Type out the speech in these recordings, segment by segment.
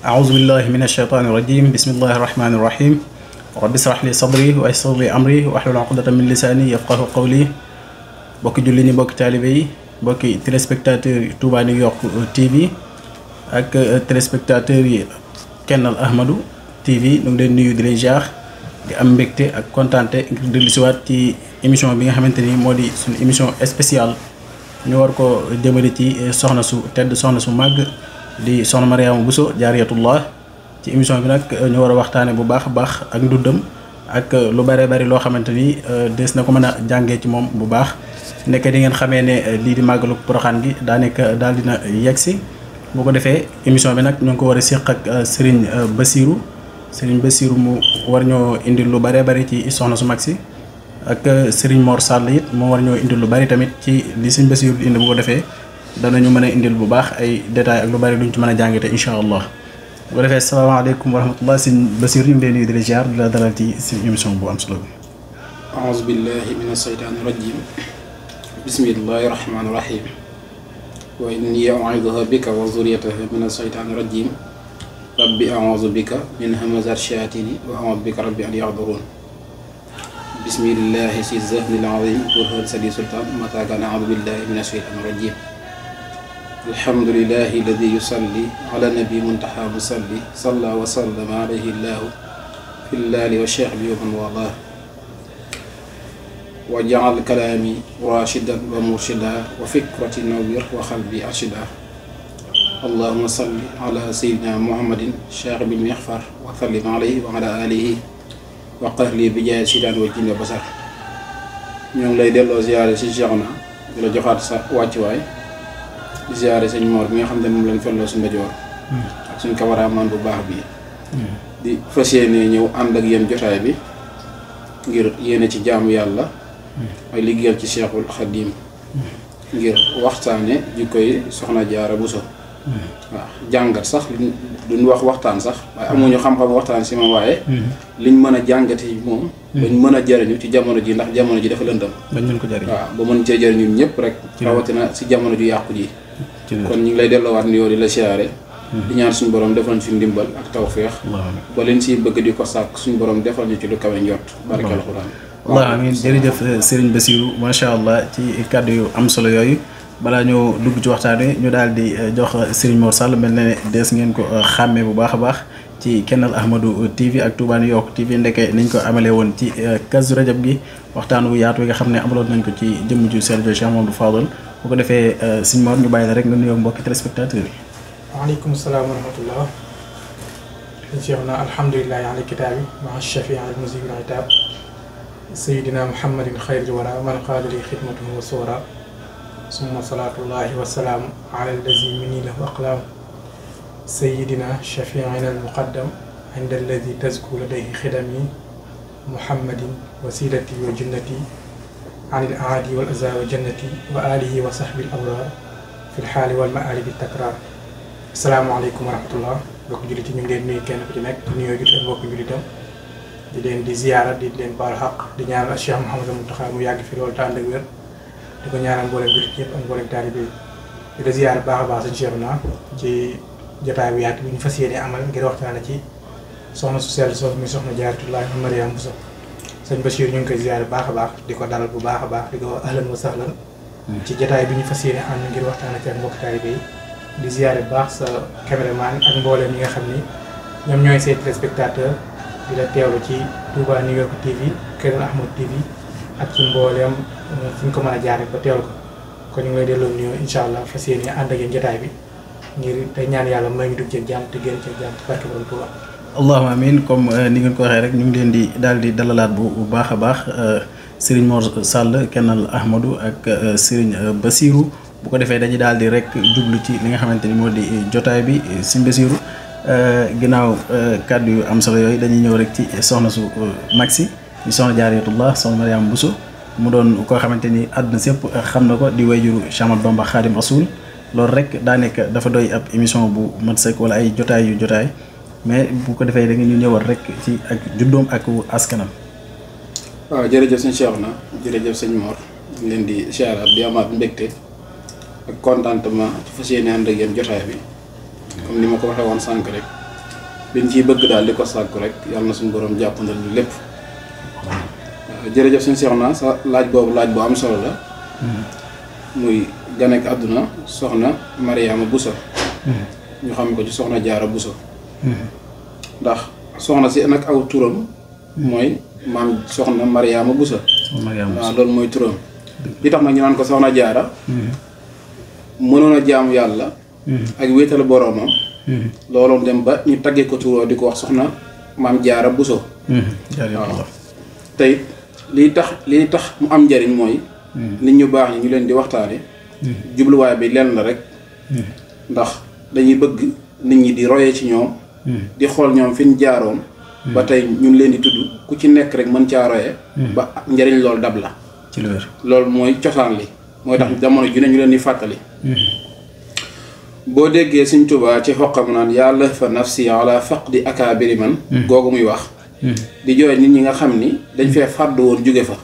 أعوذ بالله من الشيطان الرجيم بسم الله الرحمن الرحيم رب اشرح لي صدري ويسر لي أمري واحلل عقدة من لساني يفقهوا قولي bokki julli ni bokki taalibe yi bokki téléspectateurs yi Touba New York TV ak téléspectateurs yi Kennal Ahmadou TV ñu ngi leen nuyu di leen jaar di am mbégte ak kontaante ngir dellusiwaat ci émission bi nga xamante ni moo di suñu émission spéciale ñu war ko jëmale ci soxna su tedd soxna su màgg di soxna Mariama Bousso Jaariyatullah ci émission bi nag ñu war a waxtaane bu baax a baax ak nduddam ak lu bare bari loo xamante ni des na ko mën a jàngee ci moom bu baax nekk di ngeen xamee ne lii di màggalu Poroxaan gi daa nekk daal dina yegsi bu ko defee émission bi nag ñu ngi ko war a séq ak Serigne Bassirou mu war ñoo indil lu bare bari ci soxna su mag si ak Serigne Mor Sall it moo war ñoo indil lu bari tamit ci li Serigne Bassirou di indi bu ko defee danañu mën a indil bu baax ay détails ak lu bari luñ ci mën a jàngate incha allah bu ko defee salaamaaleykum wa rahmatullah Serigne Bassirou ñu ngi lay nuyu di la ziar di la dalal ci seen émission bu am solo bi. aouzu billahi mina shaytaani rajim bismillahi rahmaani rahim wa inni u'iiduha bika wa zurriyataha mina shaytaani rajim rabbi a'uuzu bika min hamazaati shayaatini wa a'uuzu bika rabbi an yahduruun bismillahi si zahnil azim burhan sadi sultaan mata kaana a'uuzu billahi mina shaytaani rajim alhamdulillahi alladi yusalli ala nabi muntaha musalli salla wa sallama alayhi llahu fil aali wa sahbihi wa man waalaahu wa jaal kalaami rashidan wa murshida wa fikrati nawwir wa xalbi arshida allahuma salli ala sayyidina muhammadin shaahibil mixfar wa sallim alayhi wa ala alihi wa qahli bi jaay sidaan wa jinne basar ñoo ngi lay delloo ziyaare si Cheikhouna di la joxaat sa wàccuwaay di ziyaare sëñ Mor bi nga xam ne moom lañ felloo su ndajoor ak suñ cameraman bu baax bi di fas yéene ñëw ànd ak yéen jotaay bi ngir yéene ci jaamu yàlla ay liggéeyal ci Cheikhul Khadim ngir waxtaane jikkoy soxna Jaara Bousso waaw jàngat sax duñ wax waxtaan sax waaye amuñu xam-xam waxtaan si moom waaye liñ mën a jàngate moom bañ mën a jëriñu ci jamono ji ndax jamono ji dafa lëndëm bañ mën ko jëriñ waaw ba mën cee jëriñu ñëpp rek rawatina si jamono ju yàqu ji kon ñu ngi lay delloowaat ni yow di la siyaare di ñaan suñu borom defal ñu fi ndimbal ak tawféex ba leen si bëgg di ko sàkk suñu borom defal ñu ci lu kawe njort barke alxuraan waaw amiin jërëjëf Serigne Bassirou macha allah ci kàddu yu am solo yooyu balaa ñoo dugg ci waxtaan wi ñu daal di jox Serigne Mor Sall mel na ne des ngeen ko xàmmee bu baax a baax ci Kennal Ahmadou TV ak Touba New York TV ndeke niñ ko amalee woon ci Kazu Rajab gi waxtaan wu yaatu wi nga xam ne amaloon nañ ko ci jëmm ju sell Cheikh Mamadou Fadal bu ko defee Serigne Mor ñu bàyyi la rek nga nuyoo mbokki téléspectateurs yi. waaleykum salaam wa rahmatullah. Cheikhna alhamdulillahi ala kitaabi maa shafii al musibi al itaab sayidina muhammadin xayril wara man qaala li xidmatuhu wa soora summa salaatullahi wa salaamu ala allazi minni lahu aqlaam sayidina shafiina al muqaddam inda allazi tazku ladayhi xidami muhammadin wasilati wa jannati an il aadi wal aza wa jannati wa alihi wa sahbi al abraar fi l xaali wal maali bi takraar asalaamaaleykum wa rahmatullah mbokk jullit yi ñu ngi leen nuyu kenn ku ci nekk di nuyoo jullit ak mbokk jullitam di leen di ziyaara di leen baal xaq di ñaanal Cheikh Mouhamadou Mountakha mu yàgg fi loolu te ànd ak wér di ko ñaanal mboolem jullit yëpp ak mboolem taalibe yi di la ziyaara baax a baax sëñ Cheikhouna ci jotaay bu yaatu bi ñu fas yéene amal ngir waxtaane ci soxna su sell soosu muy soxna Jaaratullaahi Mariama Bousso sëñ Bassirou ñu ngi koy ziyaara baax a baax di ko dalal bu baax a baax di ko ahlan wa sahlan ci jotaay bi ñu fas yéene ànd ngir waxtaane ci ak mbokk taalibe yi di ziyaare bu baax sa caméraman ak mboolem yi nga xam ni ñoom ñooy say téléspectateur di la teewlu ci Touba New York TV Kennal Ahmadou TV ak ci mbooleem fu ñu ko mën a jaaree ba teewlu ko kon ñu ngi lay delloo nuyoo incha allah fas yéene ànd ak yéen jotaay bi ngir te ñaan yàlla may ñu dugg ci jàmm te génn ci jàmm ci barke borom Touba. allahumma amiin comme ni ngeen ko waxee rek ñu ngi leen di daal di dalalaat bu baax a baax Serigne Mor Sall Kennal Ahmadou ak Serigne Bassirou bu ko defee dañuy daal di rek jublu ci li nga xamante ni moo di jotaay bi Serigne Bassirou. ginnaaw kàddu yu am solo yooyu dañuy ñëw rek ci soxna su mag si di soxna Jaariyatullah soxna Mariama Bousso mu doon koo xamante ni àdduna sépp xam na ko di wayjuru Cheikh Ahmadou Bamba Khadim Rasoul loolu rek daa nekk dafa doy ab émission bu mat sëkk wala ay jotaay mais bu ko defee da nga ñu ñëwal rek ci ak juddoom ak askanam. waaw jërëjëf sëñ Cheikhouna jërëjëf sëñ Mor ñu leen di siyaaraat di amaat mbégte ak contentement ci fas yéene ànd ak yéen jotaay bi comme ni ma ko waxee woon sànq rek liñ ciy bëgg daal di ko sàkku rek yàlla na suñu borom jàppandal ñu lépp. jërëjëf suñu Seexuna sa laaj boobu laaj bu am solo la. muy ganek àdduna soxna Mariama Bousso. ñu xam ko ci soxna Jaara Bousso. ndax soxna si nag aw turam. mooy maam soxna Mariama Bousso. waaw loolu mooy turam. li tax nag ñu naan ko soxna Jaara. mënoon a jaamu yàlla. ak wéetal boroomam. looloon dem ba ñu taggee ko turoo di ko wax soxna maam Jaara Bousso. waaw tey lii tax mu am njariñ mooy. nit ñu baax ñi ñu leen di waxtaane jubluwaay bi lenn la rek. ndax dañuy bëgg nit ñi di royee ci ñoom. di xool ñoom fi ñu jaaroon. ba tey ñun leen di tudd ku ci nekk rek mën caa royee. ba njariñ loolu dab la. ci lu wér loolu mooy cosaan li. mooy tax jamono ju ne ñu leen di fàttali. boo déggee Sëñ Tuubaa ci xoqam naan yàlla fa nafsi ala faqdi akaabiri man. googu muy wax. di jooy nit ñi nga xam ni dañ fee fàddu woon jóge fa.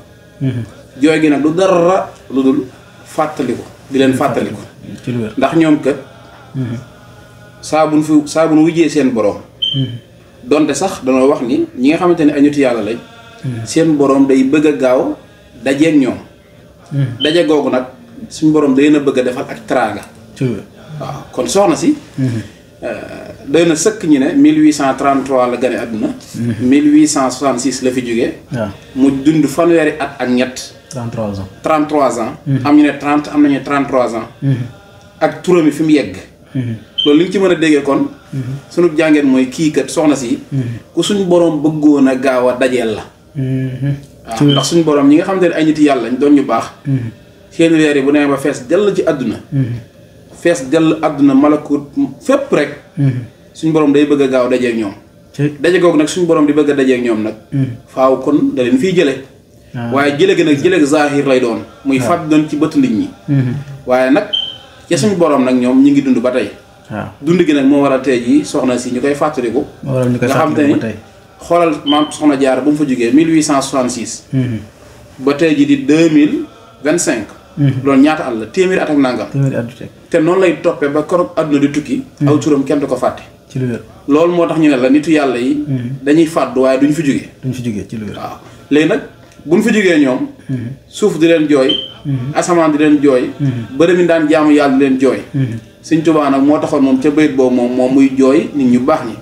jooy gi nag du dara lu dul fàttaliku di leen fàttaliku. ci lu wér ndax ñoom kat. saa bu nu wujjee seen borom. donte sax danoo wax ni ñi nga xamante ne ay nitu yàlla lañ. seen borom day bëgg a gaaw dajeeg ñoom. daje googu nag suñ borom day na bëgg a defal ak teraanga. ci lu wér waaw kon soxna si. doy na sëkk ñu ne 1833 la gane àdduna. 1866 la fi jógee. waaw mu dund fanweeri at ak ñett. 33 ans. 33 ans. am ñu ne 30 am nañu 33 ans. ak turam yi fi mu yegg. loolu li ñu ci mën a déggee kon. sunu jàngeen mooy kii kat soxna si. ku suñ borom bëggoon a gaaw a dajeel la. waaw ndax suñ borom ñi nga xamante ne ay nit yàlla ñu doon ñu baax. seen weer yi bu nee ba fees dell ci àdduna. fees dell àdduna malakut fépp rek. suñ borom day bëgg a gaaw dajeeg ñoom. daje googu nag suñ borom di bëgg a dajeeg ñoom nag. faaw kon da leen fiy jële. waaye jële gi nag jële zahir lay doon. muy fàtt doon ci bët nit ñi. waaye nag ca suñ borom nag ñoom ñu ngi dund ba tey. waaw dund gi nag moo waral tey jii soxna si ñu koy fàttaliku. nga xam te ni xoolal maam soxna Jaara bu mu fa jógee 1866. ba tey jii di 2025. loolu ñaata at la téeméeri at ak nangam. te noonu lay toppee ba keroog àdduna di tukki. aw turam kenn du ko fàtte. ci lu wér loolu moo tax ñu ne la nitu yàlla yi. dañuy fàddu waaye duñ fi jógee. duñ fi jógee ci lu wér waaw léegi nag buñ fi jógee ñoom. suuf di leen jooy. asamaan di leen jooy. bërëb mi daan jaamu yàlla di leen jooy. Sëñ Tuubaa nag moo taxoon moom ca bayit boobu moom muy jooy nit ñu baax ñi.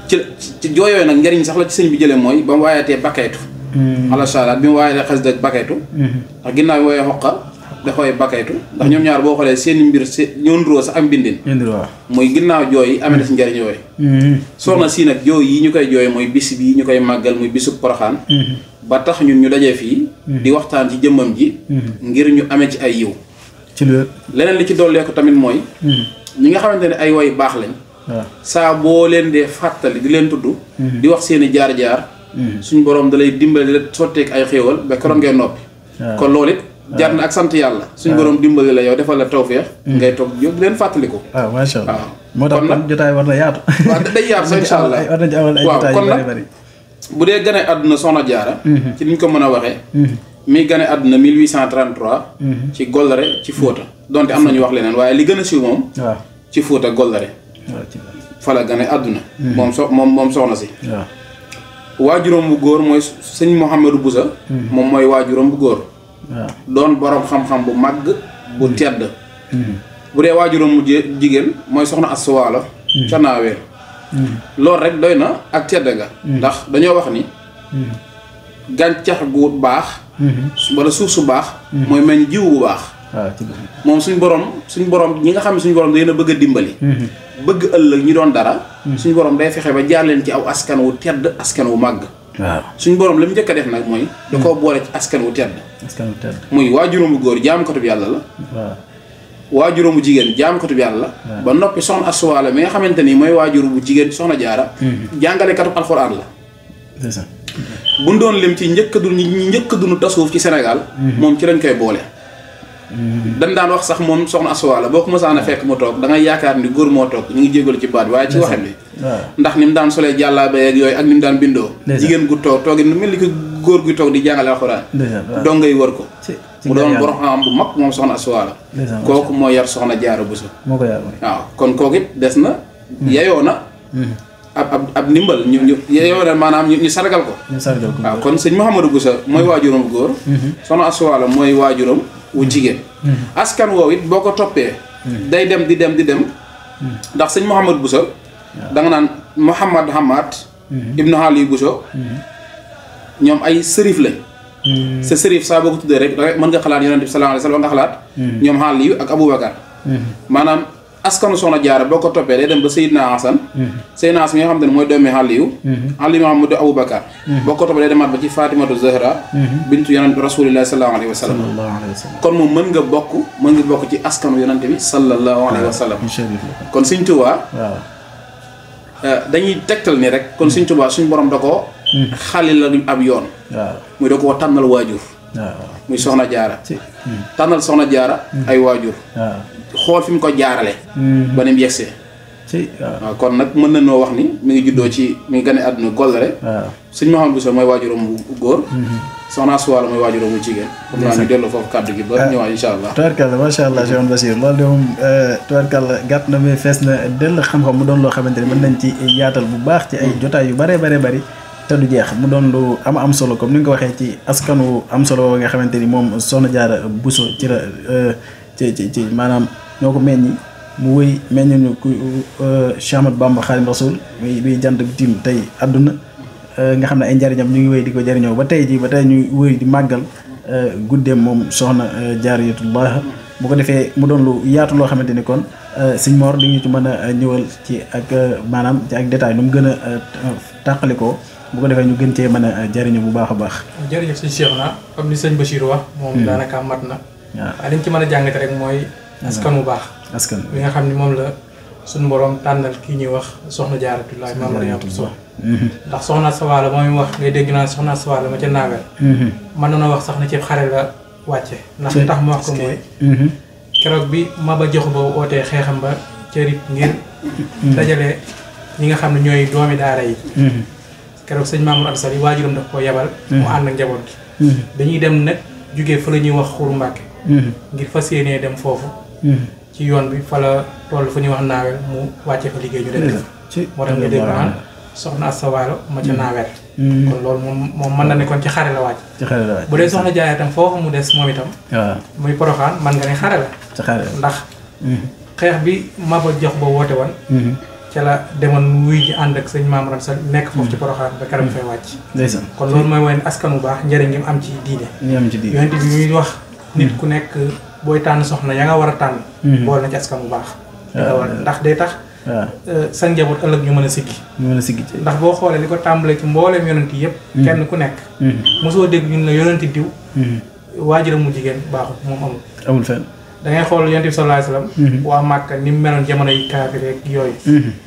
ci jooy yooyu nag njariñ sax la ci sëñ bi jëlee mooy ba mu waayatee bakaytu. ala salaat bi mu waayatee xasida ak bakaytu. ndax ginnaaw bi wooyee xoqa dafay bakaytu ndax ñoom ñaar boo xoolee seen mbir ñoo nduroo sax ak mbindin. muy ginnaaw jooy yi amee na si njariñ yooyu. soxna si nag jooy yi ñu koy jooy mooy bis bii ñu koy màggal muy bisu Poroxaan. ba tax ñun ñu dajee fii. di waxtaan ci jëmmam ji. ngir ñu amee ci ay yiw. ci lu leneen li ci dollee ko tamit mooy. ñi nga xamante ne ay woy baax lañ. saa boo leen dee fàttali di leen tudd. di wax seeni jaar-jaar. suñu borom da lay dimbali la sotteek ay xéewal ba keroog ngay noppi. kon loolu it jar na ak sant yàlla. suñu borom dimbali la yow defal la tawféex. ngay toog di leen fàttaliku. waaw macha allah waaw moo tax kon jotaay war na yaatu. waaw day yaatu sax incha allah war nañ ci amal ay jotaay yu bari bari. bu dee gane àdduna soxna Jaara. ci niñ ko mën a waxee. mi gane àdduna 1833. ci Gollare ci Fouta. donte am na ñu wax leneen waaye li gën a siiw moom. waaw ci Fouta Gollare. fa la gane àdduna. moom soxna si. waaw waajuram bu góor mooy sëñ Mouhamadou Bousso. moom mooy waajuram bu góor. waaw doon borom xam-xam bu màgg bu tedd. bu dee waajuram mu jigéen mooy soxna Astou Walo. ca Naaweel. loolu rek doy na ak tedd nga. ndax dañoo wax ni. gàncax gu baax. wala suuf su baax. mooy meñ jiw bu baax. moom suñ borom ñi nga xam ne suñ borom day na bëgg a dimbali. bëgg ëllëg ñi doon dara. suñ borom day fexe ba jaar leen ci aw askan wu tedd askan wu màgg. waaw suñ borom li mu njëkk a def nag mooy. da koo boole ci askan wu tedd. muy waajuram bu góor jaamukatub yàlla la. waaw waajuram bu jigéen jaamukatub yàlla la. ba noppi soxna Astou Walo mi nga xamante ni mooy waajur bu jigéen soxna Jaara. jàngalekatub alxuraan la. c'est ça. bu doon lim ci njëkk a dund tasawuf ci Sénégal. moom ci lañ koy boole. dañ daan wax sax moom soxna Astou Walo boo ko mësaan a fekk mu toog da ngay yaakaar ni góor moo toog ñu ngi jégalu ci baat bi waaye ci waxin bi. ndax ni mu daan solee jàllaabe ak yooyu ak ni mu daan bindoo. jigéen gu toog toogin mel ni ko góor guy toog di jàngale alxuraan. dong ngay wër ko. mu doon borom xam bu mag moom soxna Astou Walo. kooku moo yar soxna Jaara Bousso. moo ko yar waaw kon kooku it des na. yeyoo na ab ndimbal ñu yow maanaam ñu sargal ko. waaw kon sëñ Mouhamadou Bousso mooy waajuram bu góor. soxna Asta Walo mooy waajuram wu jigéen. askan woowu it boo ko toppee. day dem di dem. ndax sëñ Mouhamadou Bousso. da nga naan Mouhamad Hamad. Ibnu Ali Bousso. ñoom ay sërif lañ. sa sërif saa boo ko tuddee rek mën nga xalaat yonent bi sallallahu alayhi wa sallam nga xalaat. ñoom Ali ak Aboubacar. maanaam askanu soxna jaara boo ko toppee day dem ba Seydina Hasan. Seydina Hasan mi nga xam ne mooy doomi Aliyu. Ali Mahamadou Aboubacar. boo ko toppee day demaat ba ci Fatimatu Zahra. bintu yonent rasulillahi sallallahu alayhi wa sallam. kon moom mën nga bokk ci askanu yonent bi sallallahu alayhi wa sallam. kon Sëñ Tuubaa. dañuy tegtal ni rek kon Sëñ Tuubaa suñ borom da ko xalil la ab yoon. muy da koo tànnal waajur. muy soxna jaara. tànnal soxna jaara ay waajur. xool fi mu ko jaarale. ba ni mu yegsee. waaw kon nag mën na noo wax ni mi ngi juddoo ci mi ngi gane àdduna Golléré. sëñ Mouhamadou Bousso mooy waajuram bu góor. soxna Asta Walo mooy waajuram bu jigéen. xam naa ñu delloo foofu kàddu gi ba ñëwaat incha allah. tubaarkàlla macha allah Cheikh Bassirou loolu de moom tubaarkàlla gàtt na mais fees na dell xam-xam mu doon loo xamante ni mën nañ ci yaatal bu baax ci ay jotaay yu bare te du jeex mu doon lu am solo comme ni nga ko waxee ci askanu am solo nga xamante ni moom soxna Jaara Bousso ci la ci maanaam ñoo ko meññi mu wëy meññuñu ku Cheikh Ahmadou Bamba Xaadimu Rasuul bi jant bi tiim tey àdduna nga xam ne ay njariñam ñu ngi wëy di ko jariñoo ba tey ñuy wëy di màggal guddeem moom soxna Jaaratullah bu ko defee mu doon lu yaatu loo xamante ni kon Sëñ Mor di ñu ci mën a ñëwal ci ak maanaam ci ak détail nu mu gën a tàqalikoo bu ko defee ñu gën cee mën a jariñu bu baax a baax. jërëjëf sëñ Cheikh na comme ni sëñ Bachir wax. moom daanaka mat na. waaw li ñu ci mën a jàngate rek mooy. askan bu baax. askan bi nga xam ni moom la suñu borom tànnal kii ñuy wax soxna Jaaratullah maam Mariama Bousso. ndax soxna Asta Walo mooy wax ngay dégg naan soxna Asta Walo ma ca naawel. mën na wax sax na ci xare la wàcce. ndax li tax mu wax ko mooy. keroog bi Maba Jaxu Ba wootee xeexam ba ca RIP ngir. dajale ñi nga xam ne ñooy doomi daara yi. keroog sëñ Mamour Anta Sali waajuram daf koo yebal. mu ànd ak njaboot gi. dañuy dem nag jugee fa la ñuy wax Xuru Mbàkke. ngir fas yéenee dem foofu. ci yoon bi fa la toll fu ñuy wax naawel mu wàccee fa liggéey ñu dem def. moo tax nga dégg naan soxna Asta Walo ma ca naawel. kon loolu moom mën na ne kon ci xare la wàcc. ci xare la wàcc bu dee soxna Jaara itam foofu mu des moom itam. waaw muy Poroxaan man nga ne xare la. ci xare la ndax. xeex bi Maba Jaxu Ba woote woon. ca la demoon wuy ji ànd ak sëñ Maam Ran sa nekk foofu ci Poroxaan ba keroog fay wàcc. kon loolu mooy wane askan bu baax njëriñ gi mu am ci diine. yonent bi ñuy wax nit ku nekk booy tànn soxna ya nga war a tànn. bool na ci askan bu baax. ndax day tax. sa njaboot ëllëg ñu mën a siggi. ndax boo xoolee li ko tàmbalee ci mbooleem yonent yi yëpp. kenn ku nekk. mosoo dégg ñun la yonent diw. waajuram mu jigéen baaxul moom amul fenn. da ngay xool yonent bi sallallahu alayhi wasallam waa Màkka ni mu meloon jamono yi kaafir rek yooyu.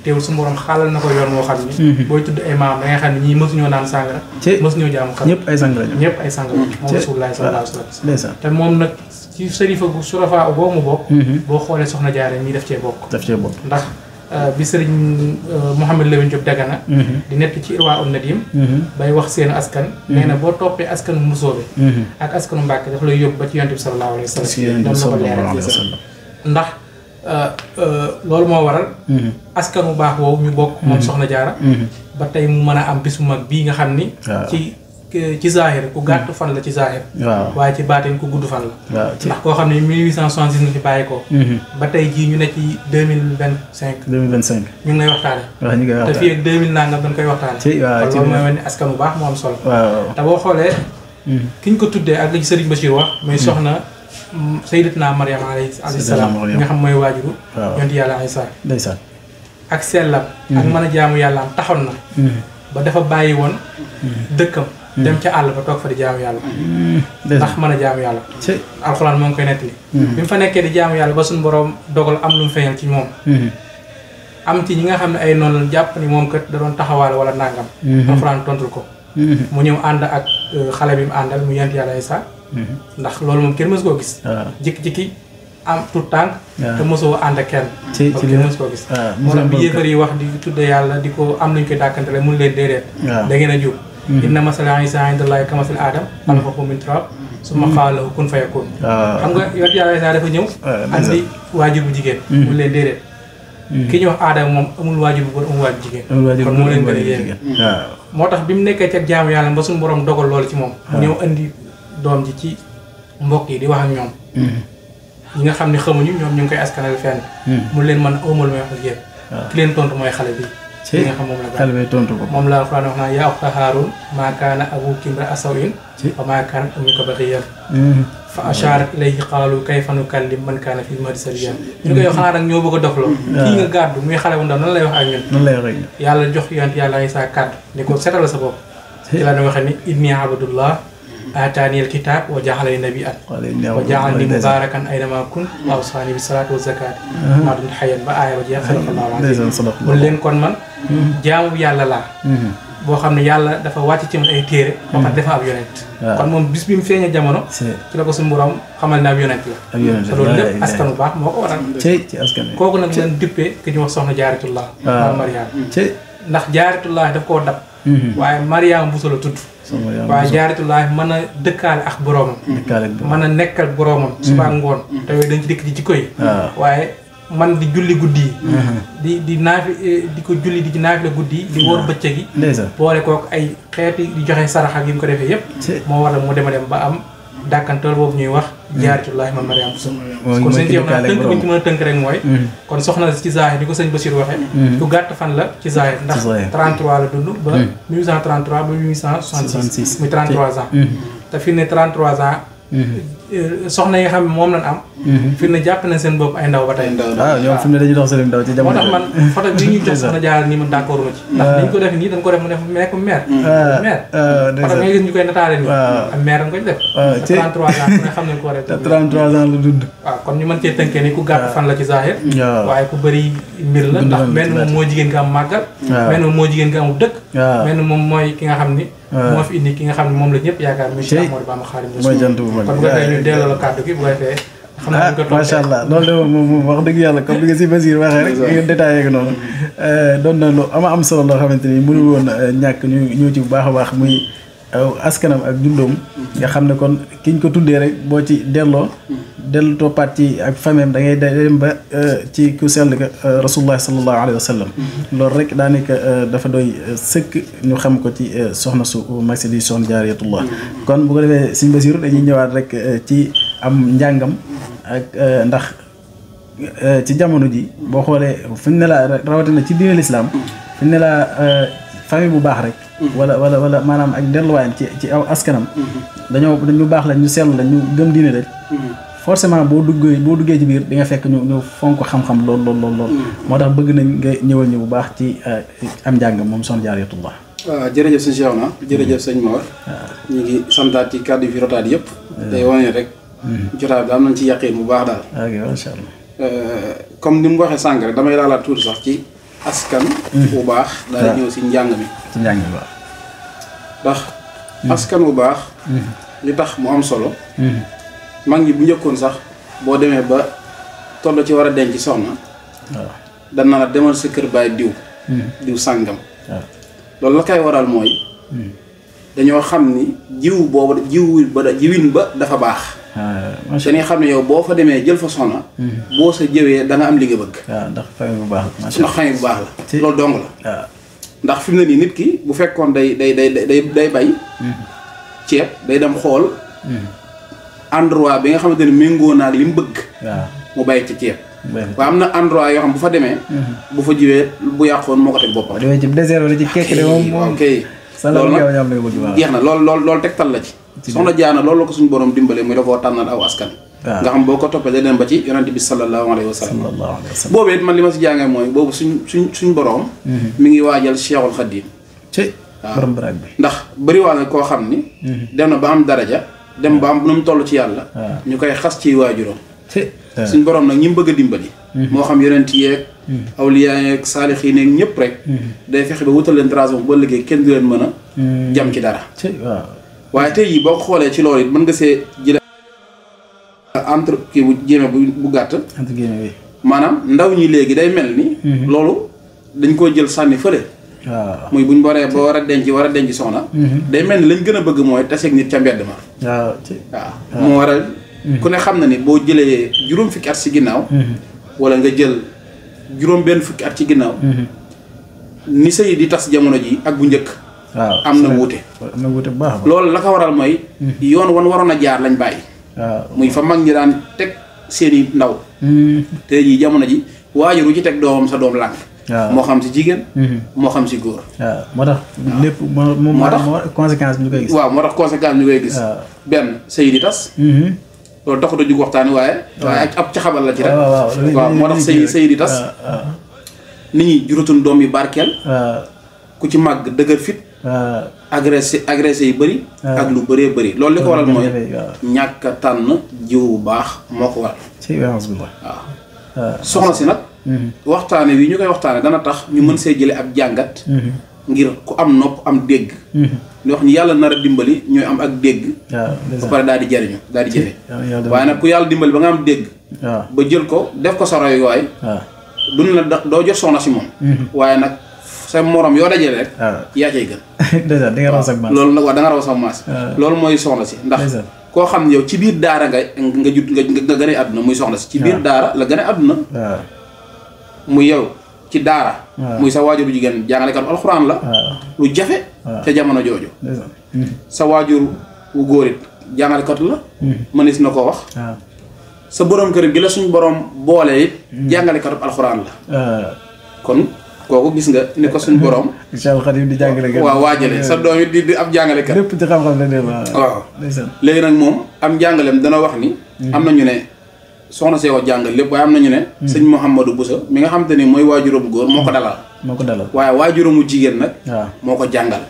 teewul su borom xaalal na ko yoon moo xam ni. booy tudd ay maam da ngay xam ne ñii mësuñoo naan sàngara. mësuñoo jaamu xam. ñëpp ay sàngara ñëpp ay sàngara. moom Rasulullah sallallahu alayhi wasallam. te moom nag ci sërifa gu surafa boobu mu bokk. boo xoolee soxna Jaara ñii daf cee bokk. ndax bi sëriñ Mouhamed Lamine Diop Dagana. di nekk ci Irwa un Nadim. bay wax seen askan. nee na boo toppee askanu Musoobe. ak askanu Mbàkke daf lay yóbbu ba ci yonent bi sallallahu alayhi wa sallam. ndax loolu moo waral. askanu baax woowu ñu bokk. moom soxna Jaara. ba tey mu mën a am bisu mag bii nga xam ni. ci zaahir ku gàtt fan la ci zaahir. waaye ci baatin ku gudd fan la. ndax koo xam ne 1866 la fi bàyyi ko. ba tey jii ñu ne ci 2025. ñu ngi lay waxtaane. te fii ak 2000 nangam dañ koy waxtaane. kon loolu mooy wane askan bu baax moo am solo. te boo xoolee. ki ñu ko tuddee ak li ci Sëriñ Bachir wax. muy soxna Sayyidatuna Mariama alayhi salaam. nga xam mooy waajuru. yonent yàlla Isaa. ak sellam. ak mën a jaamu yàllaam taxoon na. ba dafa bàyyi woon dëkkam. dem ca àll ba toog fa di jaamu yàlla. ndax mën a jaamu yàlla. alxuraan moo ngi koy nettali. bi mu fa nekkee di jaamu yàlla ba suñu borom dogal am lu mu feeñal ci moom. am ci ñi nga xam ne ay noonu la jàpp ni moom kat da doon taxawaale wala nangam. alxuraan tontul ko. mu ñëw ànd ak xale bi mu àndal mu yent yàlla Isaa. ndax loolu moom kenn mësu koo gis. jikki-jikki am tout tànk. te mosoo ànd ak kenn. kenn mësu koo gis. moo tax bi yéefar yi wax di tudde yàlla di ko am nañu koy dàkkantele mun leen déedéet. da ngeen a jub. inna masala Isaa indallahi kamasali Aadam xalaqahu min turaab summa qaala lahu kun fayakun. xam nga yonent yàlla Isaa dafa ñëw. andi waajur bu jigéen. mun leen déedéet ki ñuy wax aadama moom amul waajur bu góor amul waajur jigéen kon moo leen gën a yéeme waaw moo tax bi mu nekkee ci jaamu yàlla ba suñu borom dogal loolu ci moom mu ñëw indi doom ji ci mbokk yi di wax ak ñoom ñi nga xam ne xamuñu ñoom ñu ngi koy askanal fenn mu leen mën awmal may wax ak yéen ki leen tontu mooy xale bi li nga xam moom la xale bi tontu ko moom la Alxuraan wax naa yaa uxta Haaruun maa kaana abuuki imra'a saw'in wa maa kaanat ummuki baghiyyan fa ashaarat ilayhi qaalu kayfa nukallimu man kaana fil mahdi sabiyyan ñu ko yow xanaa nag ñoo bëgg a dofloo kii nga gàddu muy xale bu ndaw nan lay wax ak ñun nan lay wax ak ñun yàlla jox yonent yàlla Isaa kàddu ni ko setal sa bopp ci la ñu waxee ni inni abdullah aataani alkitab wa ja'alani nabiyyan wa ja'alani mubarakan aynama kuntu wa awsaani bis salaati wa zakaati maa dumtu hayyan ba aaya ba jeex sallallahu alayhi wa sallam mun leen kon man jaamu bi yàlla laa boo xam ne yàlla dafa wàcc ci man ay téere boo xam ne dafa ab yonent kon moom bis bi mu feeñee jamono ci la ko suñu borom xamal ne ab yonent la te loolu lépp askan bu baax moo ko waral ci askan kooku nag leen duppee ki ñu wax soxna Jaaratullah Mariam ndax Jaaratullah daf koo dab waaye Mariam Bousso la tudd waaye Jaaratullah mën a dëkkaale ak boroomam mën a nekkal boroomam suba ngoon te yooyu dañ ci dëkk ci koy waaye man di julli guddi yi di naafi di ko julli di ci naafi la guddi yi di wóor bëccëg yi boole kook ay xeeti di joxe sarax ak yi mu ko defee yëpp moo waral mu dem ba am dàkkantool boobu ñuy wax Jaaratullah ma Mariam Bousso kon sëñ Cheikh naa tënk bi ñu ci mën a tënk rek mooy kon soxna ci zahir di ko sëñ Bassirou waxee ku gàtt fan la ci zahir ndax 33 la dund ba 1833 ba 1866 muy 33 ans te fi ne 33 ans soxna yi nga xam ne moom lañ am fi ne jàpp nañ seen bopp ay ndaw ba tey waaw ñoom fi mu ne dañuy dox seen ndaw ci jamono moo tax man photo bi ñu jox soxna Jaara nii man d'accord ma ci ndax dañ ko def nii dañ ko def mu def nekk maire photo nga gis ñu koy nataale nii am maire dañ ko def 33 ans ku ne xam nañ ko war a 33 ans la dund waaw kon ñu mën cee tënkee ni ku gàtt fan la ci zahir waaye ku bëri mbir la ndax benn moom moo jigéen nga am màggal benn moom moo jigéen nga amul dëkk benn moom mooy ki nga xam ni moo fi indi ki nga xam ne moom la ñëpp yaakaar muy Cheikh Ahmadou Bamba Xaadimu Rasuul kon bu defee ñu delloo la kàddu gi bu defee xam naa ko macha allah loolu de moom wax dëgg yàlla comme li nga si Bassirou waxee rek nga détaillé ko noonu doon na lu am solo loo xamante ni mënul woon ñàkk ñu ñëw ci bu baax a baax muy askanam ak dundoom nga xam ne kon kiñ ko tuddee rek boo ci dellu toppaat ci ak fameem da ngay dem ba ci ku sell ka rasulullah sallallahu alayhi wa sallam loolu rek daanaka dafa doy sëkk ñu xam ko ci soxna su mag si di soxna Jaaratullah kon bu ko defee sëñ Bassirou dañuy ñëwaat rek ci am njàngam ak ndax ci jamono ji boo xoolee fu ñu ne la rawatina ci diine lislaam fu ñu ne la famille bu baax rek wala maanaam ak delluwaayam ci aw askanam dañu baax la ñu sell la ñu gëm diine rek forcément boo duggee ci biir di nga fekk ñu fonk xam-xam lool moo tax bëgg nañ nga ñëwal ñu bu baax ci am njàngam moom soxna Jaaratullah waaw jërëjëf sëñ Cheikh na jërëjëf sëñ Mor ñu ngi santaat ci kàddu fi rotaat yëpp tey wane rek jotaay bi am nañ ci yaqin bu baax daal ok macha allah comme ni mu waxee sànq rek damay laalaat tuuti sax ci askan bu baax daal di ñëw si njàng mi ci njàng mi baax ndax askan bu baax li tax mu am solo mag ñi bu njëkkoon sax boo demee ba toll ci war a denc soxna waaw dan na la demal sa kër baay diw sàngam loolu la koy waral mooy dañoo xam ni jiwin ba dafa baax dañuy xam ne yow boo fa demee jël fa soxna boo sa jëwee da nga am li nga bëgg waaw ndax famille bu baax la ndax famille bu baax la loolu dong la ndax fi mu ne nii nit ki bu fekkoon day bay ceeb day dem xool endroit bi nga xamante ne méngoo naag li mu bëgg mu bay ci ceeb waaye am na endroit yoo xam bu fa demee bu fa jiwee bu yàqoon moo ko teg boppam demee ci désert wala ci kekk de moom kay loolu nag jeex na loolu tegtal la ci soxna Jaara loolu la ko suñu borom dimbale muy dafoo tànnal aw askan nga xam boo ko toppee da dem ba ci yonente bi sallallahu alayhi wa sallam boobu it man li ma si jàngee mooy boobu suñ borom mi ngi waajal Cheikhul Khadim borom baraag bi ndax bëriwaal na koo xam ni dem na ba am daraja dem ba am nu mu toll ci yàlla ñu koy xas ci waajuram suñ borom nag ñi mu bëgg a dimbali moo xam yonent yeeg awliyaa yeeg saalixiin yeeg ñëpp rek day fexe ba wutal leen tracé ba liggéey kenn du leen mën a jam ci dara waaye tey jii boo ko xoolee ci loolu it mën nga see jële entre kii bu jéeme bu gàtt maanaam ndaw ñi léegi day mel ni loolu dañ koo jël sànni fële muy buñ boree ba war a denc soxna day mel ni lañ gën a bëgg mooy taseeg nit ca mbedd ma waaw moo waral ku ne xam na ni boo jëlee juróom fukki at si ginnaaw wala nga jël juróom benn fukki at ci ginnaaw ni sëy di tas jamono ji ak bu njëkk waaw am na wuute bu baax loolu la ko waral mooy yoon wan waroon a jaar lañ bàyyi waaw muy fa mag ñi daan teg seeni ndaw te ji jamono ji waajur wu ci teg doomam sa doom lànk moo xam si jigéen moo xam si góor waaw moo tax lépp moo tax conséquence bi ñu koy gis waaw moo tax conséquence bi ñu koy gis benn sëy di tas loolu taxut a jug waxtaani waaye ab ca xabal la ci rek waaw moo tax sëy di tas nit ñi juratuñ doom yi barkeel ku ci màgg dëgër fit agressé yi bëri ak lu bëree bëri loolu li ko waral mooy ñàkk a tànn jiw bu baax moo ko waral waaw soxna si nag waxtaane wi ñu koy waxtaane dana tax ñu mën see jële ab jàngat ngir ku am nopp am dégg li wax ni yàlla nar a dimbali ñooy am ak dégg ba pare daal di jariñu daal di jëfe waaye nag ku yàlla dimbali ba nga am dégg ba jël ko def ko sa royuwaay duñ la doo jot soxna si moom waaye nag sa morom yoo dajale rek yaa cay gën dèjà da nga raw sax maas loolu nag waaw da nga raw sax maas loolu mooy soxna si ndax koo xam ne yow ci biir daara nga gën a àdduna muy soxna si ci biir daara la gën a àdduna muy yow ci daara muy sa waajur bu jigéen jàngalekat alxuraan la lu jafe ca jamono jooju sa waajur wu góor it jàngalekat la mënees na koo wax sa borom kër gi la suñ borom boole it jàngalekatu alxuraan la kon kooku gis nga ni ko suñ borom Cheikh Khadim di jàngale waaw waajale sa doom it di ab jàngalekat lépp ci xam-xam la dem waaw léegi nag moom am jàngaleem dana wax ni am na ñu ne soxna see ko jàngal lépp waaye am nañu ne sëñ Mouhamadou Bousso mi nga xam te ni mooy waajuram góor moo ko dalal waaye waajuramu jigéen nag moo ko jàngal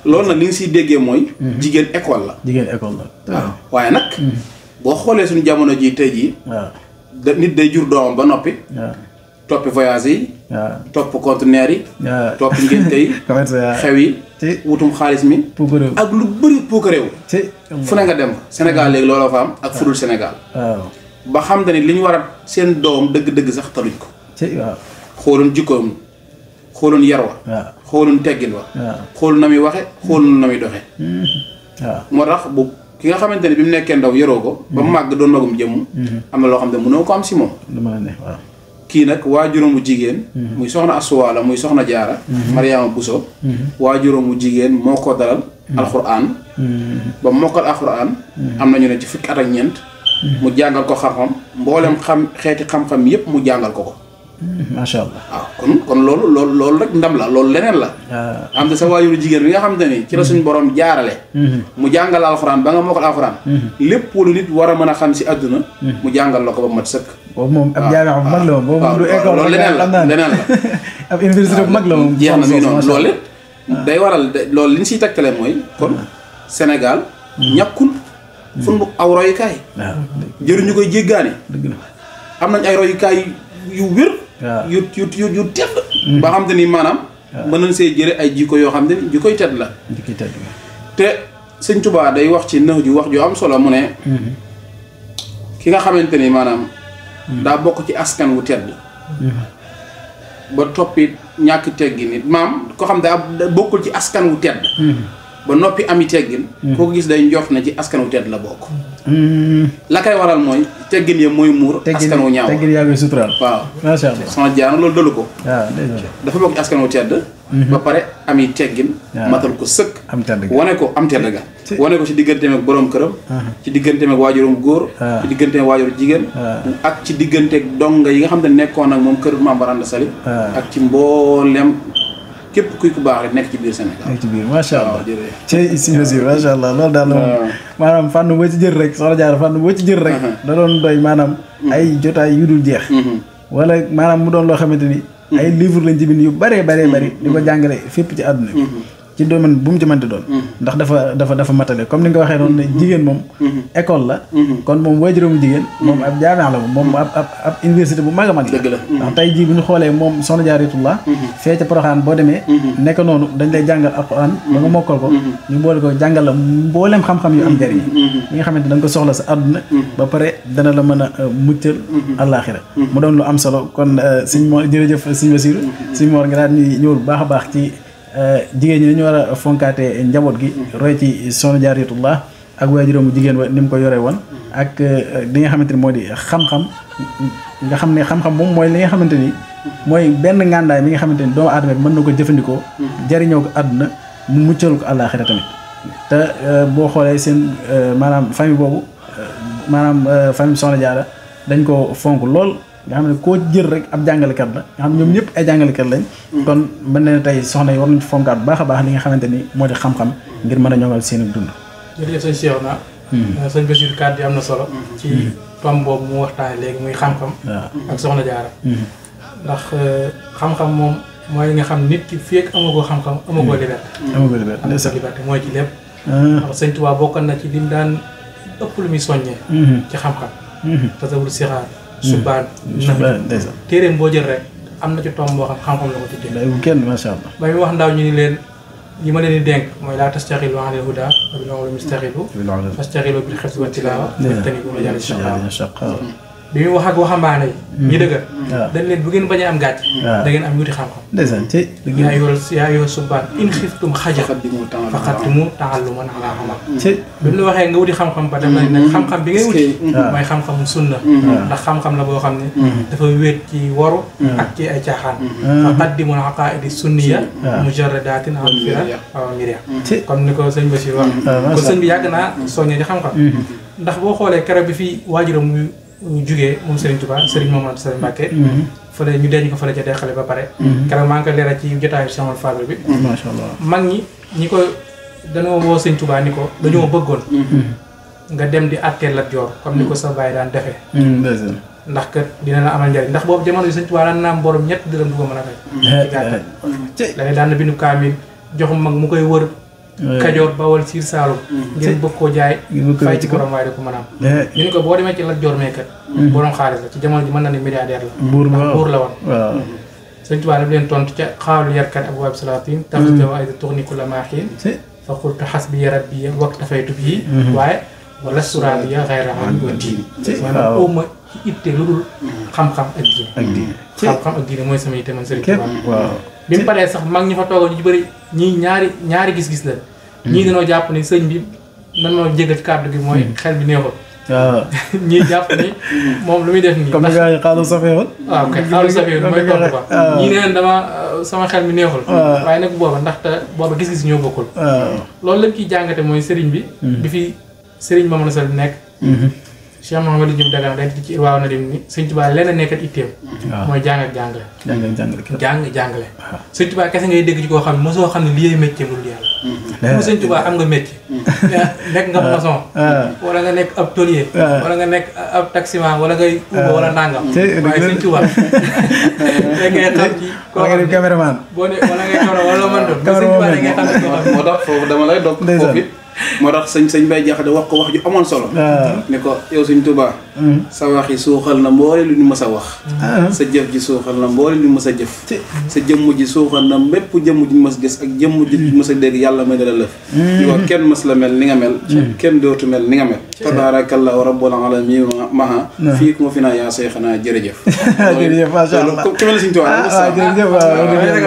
loolu nag li nga siy déggee mooy jigéen école la waaw waaye nag boo xoolee suñu jamono ji tey jii nit day jur doomam ba noppi toppi voyage yi topp conteneur yi topp ngénte yi xew yi wutum xaalis mi ak lu bëri puukaréew fu ne nga dem Sénégal léegi looloo fa am ak fudul Sénégal ba xam te ni li ñu war a seen doom dëgg-dëgg sax taluñ ko xooloon jikkoom xooloon yar wa xooloon teggin wa xooloon na muy waxe xooloon na muy doxe moo tax bu ki nga xamante ni bi mu nekkee ndaw yaroo ko ba mu màgg doon magum jëmm am na loo xam ne mënoo ko am si moom kii nag waajuramu jigéen muy soxna Asuwaala muy soxna Jaara Mariama Bousso waajuramu jigéen moo ko dalal alxuraan ba mokkal alxuraan am nañu ne ci fukki at ak ñeent mu jàngal ko xam-xam mboolem xeeti xam-xam yépp mu jàngal ko macha allah waaw kon loolu rek ndam la loolu leneen la am na sa waajuru jigéen bi nga xam te ni ci la suñ borom jaarale mu jàngal alxuraan ba nga mokkal alxuraan lépp lu nit war a mën a xam si àdduna mu jàngal la ko ba mat sëkk boobu moom ab jaamia bu mag la moom boobu du école loolu leneen la ab université bu mag la moom jeex na mi noonu loolu day waral loolu li ñu siy tegtale mooy kon Sénégal ñàkkul fu nu aw royukaay jëruñu koy jéggaani am nañ ay royukaay yu wér yu tedd ba xam te ni maanaam mën nañ see jële ay jikko yoo xam te ni jikkoy tedd la te sëñ Tuubaa day wax ci nëx ju wax ju am solo mu ne ki nga xamante ni maanaam daa bokk ci askan wu tedd ba toppi ñàkk teggin nit maam ko xam daa bokkul ci askan wu tedd ba noppi ami teggin koo gis day njort na ci askan wu tedd la bokk la koy waral mooy teggin ya mooy muur askan wu ñaaw teggin yaa ngi suturaal waaw macha allah sama jaana loolu dalu ko dafa bokk ci askan wu tedd ba pare ami teggin matal ko sëkk wane ko am tedd ga wane ko ci digganteem ak boroom këram ci digganteem ak waajuram góor ci digganteem ak waajur jigéen ak ci digganteeg donga yi nga xam ne nekkoon ak moom kër Mame Mor Anta Saly ak ci mboolem képp kuy ku baax rek nekk ci biir Sénégal nekk ci biir macha allah ci si mesure macha allah loolu daal moom maanaam fànn boo ci jël rek soxna Diarra fànn boo ci jël rek da doon doy maanaam ay jotaay yu dul jeex wala maanaam mu doon loo xamante ni ay livre lañ ci bind yu bëree bëri di ko jàngale fépp ci àdduna bi ci domaine bu mu ci mënti doon ndax dafa matale comme ni nga waxee noonu ne jigéen moom école la kon moom waajuramu jigéen moom ab jaamia la moom ab université bu mag a mag la ndax tey jii bu ñu xoolee moom soxna Jaaratullah fee ca Poroxaan boo demee nekk noonu dañ lay jàngal alxuraan ba nga mokkal ko ñu boole ko jàngal la mbooleem xam-xam yu am njëriñ yi nga xamante da nga ko soxla sa àdduna ba pare dana la mën a muccal àllaaxira mu doon lu am solo kon sëñ Mor jërëjëf sëñ Basiru sëñ Mor nga daal ñuy ñëwul baax a baax ci jigéen ñi dañu war a fonkaate njaboot gi roy ci soxna Jaaratullah ak waajuramu jigéen wa ni mu ko yore woon ak li nga xamante ni moo di xam-xam nga xam ne xam-xam moom mooy li nga xamante ni mooy benn ngàndaay mi nga xamante ni doomu aadama bi mën na ko jëfandikoo jariñoo ko àdduna mu muccal ko àllaaxira tamit te boo xoolee seen maanaam famille boobu maanaam famille Soxna Jaara dañ ko fonk lool nga xam ne koo jël rek ab jàngalekat la nga xam ne ñoom ñëpp ay jàngalekat lañ kon mën na ne tey soxna yi war nañ fonkaat bu baax a baax li nga xamante ni moo di xam-xam ngir mën a ñoŋal seen dund. jërëjëf sëñ Cheikhouna sëñ Bassirou kàddu yi am na solo ci tom boobu mu waxtaane léegi muy xam-xam ak Soxna Jaara ndax xam-xam moom mooy li nga xam nit ki fii ak amagoo xam-xam amagoo liberté amagoo liberté mooy ci lépp ndax sëñ Tuubaa bokkoon na ci lim daan ëpp lu muy soññee ci xam-xam tasawul sixaar subaan téeréem boo jël rek am na ci tomb boo xam-xam la ko tuddee kenn macha allah ba muy wax ndaw ñu ni leen li ma leen di dénk mooy laa tastaxilu anil huda wa bil ulumi mustaxilu fastaxilu bil xifzi wa tilaawa wajtanibu majalis shaqaawa bi muy wax ak waxambaane yi ñi dëgër dañ leen bu ngeen bañ a am gàcc da ngeen am wuti xam-xam ndeysaan ci yaa yoo subaan in xiftum xaja faqaddimu taalluman ala amal bi mu la waxee nga wuti xam-xam ba def nañ nag xam-xam bi ngay wuti mooy xam-xamu sunna ndax xam-xam la boo xam ne dafa wéet ci waru ak ci ay caaxaan faqaddimu al aqaidi sunniya mujarradatin an fira aw miria comme ni ko sëñ Bassirou wax ko sëñ bi yàgg naa soññee ci xam-xam ndax boo xoolee keroog bi fii waajuram mu jugee moom Serigne Touba Serigne Mamadou Serigne Mbacké fële ñu denc ko fële ca Dexale ba pare keroog maa ngi koy leeral ci jotaayu Cheikh Amadou Fadel bi macha allah mag ñi ko dañoo woo Serigne Touba ni ko dañoo bëggoon nga dem di àtteel Lat Joor comme ni ko sa baay daan defee ndax kat dina la amal njariñ ndax boobu jamono bi Serigne Touba daan naam borom ñett dërëm du ko mën a fay ci gàttal da ngay daan na bindu kaamil jox mag mu koy wër Kajoor Bawol Siin Saalum ngir bëgg koo jaay fay ci borom waaye da ko mën a am ñu ni ko boo demee ci Lat Joor meekat borom xaalis la ci jamono ji mën na ne milliardaire la buur la woon Sëñ Tuubaa daf leen tontu ca xaalu yarkat abwaab salaatin taxtaw ay tuxni kulla maaxiin fa qultu xasbiya rabbiya waktafaytu bii waaye wala surabiya xayra an wa diin maanaam awma ci itte lu dul xam-xam ak diine xam-xam ak diine mooy sama itte man Sëriñ Tuubaa bi mu paree sax mag ñi fa toogoon ñu ci bëri ñii ñaari gis-gis la ñii dañoo jàpp ni sëñ bi nan moo jégal ci kàddu gi mooy xel bi neexul waaw ñii jàpp ni moom lu muy def nii comme gars yi xaalu safeewul waaw kay xaalu safeewul mooy tontu ba ñii neen dama sama xel mi neexul waaye nag booba ndaxte booba gis-gis ñoo bokkul loolu lañ ciy jàngate mooy sëriñ bi bi fi sëriñ Mamadou Sall nekk Cheikh Mouhamadou Diouf Dagana day ci waaw na dem ni Sëñ Tuubaa lenn nekkat itteem mooy jàng ak jàngale jàngale Sëñ Tuubaa kese ngay dégg ci koo xam ne mosoo xam ne lii métier lu yàlla mu Sëñ Tuubaa am nga métier nekk nga maçon wala nga nekk ab tôlier wala nga nekk ab taximan wala ngay uba wala nangam waaye Sëñ Tuubaa da ngay xam ci koo xam ne caméraman boo ne wala ngay caméra wala man doon Sëñ Tuubaa da ngay xam ci koo xam moo tax foofu dama lay dog foofu moo tax sëñ Baye Jaxate wax ko wax ju amoon solo ne ko yow Sëñ Tuubaa sa wax yi suuxal na mboole lu ñu mës a wax sa jëf ji suuxal na mboole lu ñu mës a jëf sa jëmm ji suuxal na mépp jëmm ji ñu mës gis ak jëmm ji ñu mës a dégg yàlla may dala lëf ñu wax kenn mës la mel ni nga mel kenn dootu mel ni nga mel tabaarakallaahu rabbul alamin maha fii ku ma fi naa yaa say xanaa jërëjëf jërëjëf macha allah ku mel Sëñ Tuubaa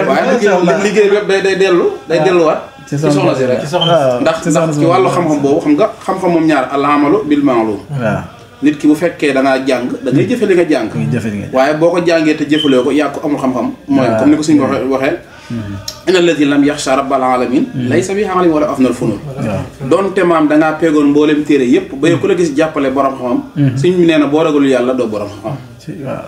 waaye liggéey bi day delluwaat ci soxna si rek ndax ci wàllu xam-xam boobu xam nga xam-xam moom ñaar al amalu bil ma'lum nit ki bu fekkee da ngaa jàng da ngay jëfe li nga jàng waaye boo ko jàngee te jëfalee ko yaa ko amul xam-xam mooy comme ni ko suñu waxee inna alladi lam yaxsha rabbal alamin laysa bi alim wala afnal funul doonte maam dangaa peegoon mboolem téere yëpp ba ku la gis jàppale borom xam-xam suñ nee na boo ragalul yàlla doo borom xam-xam waaw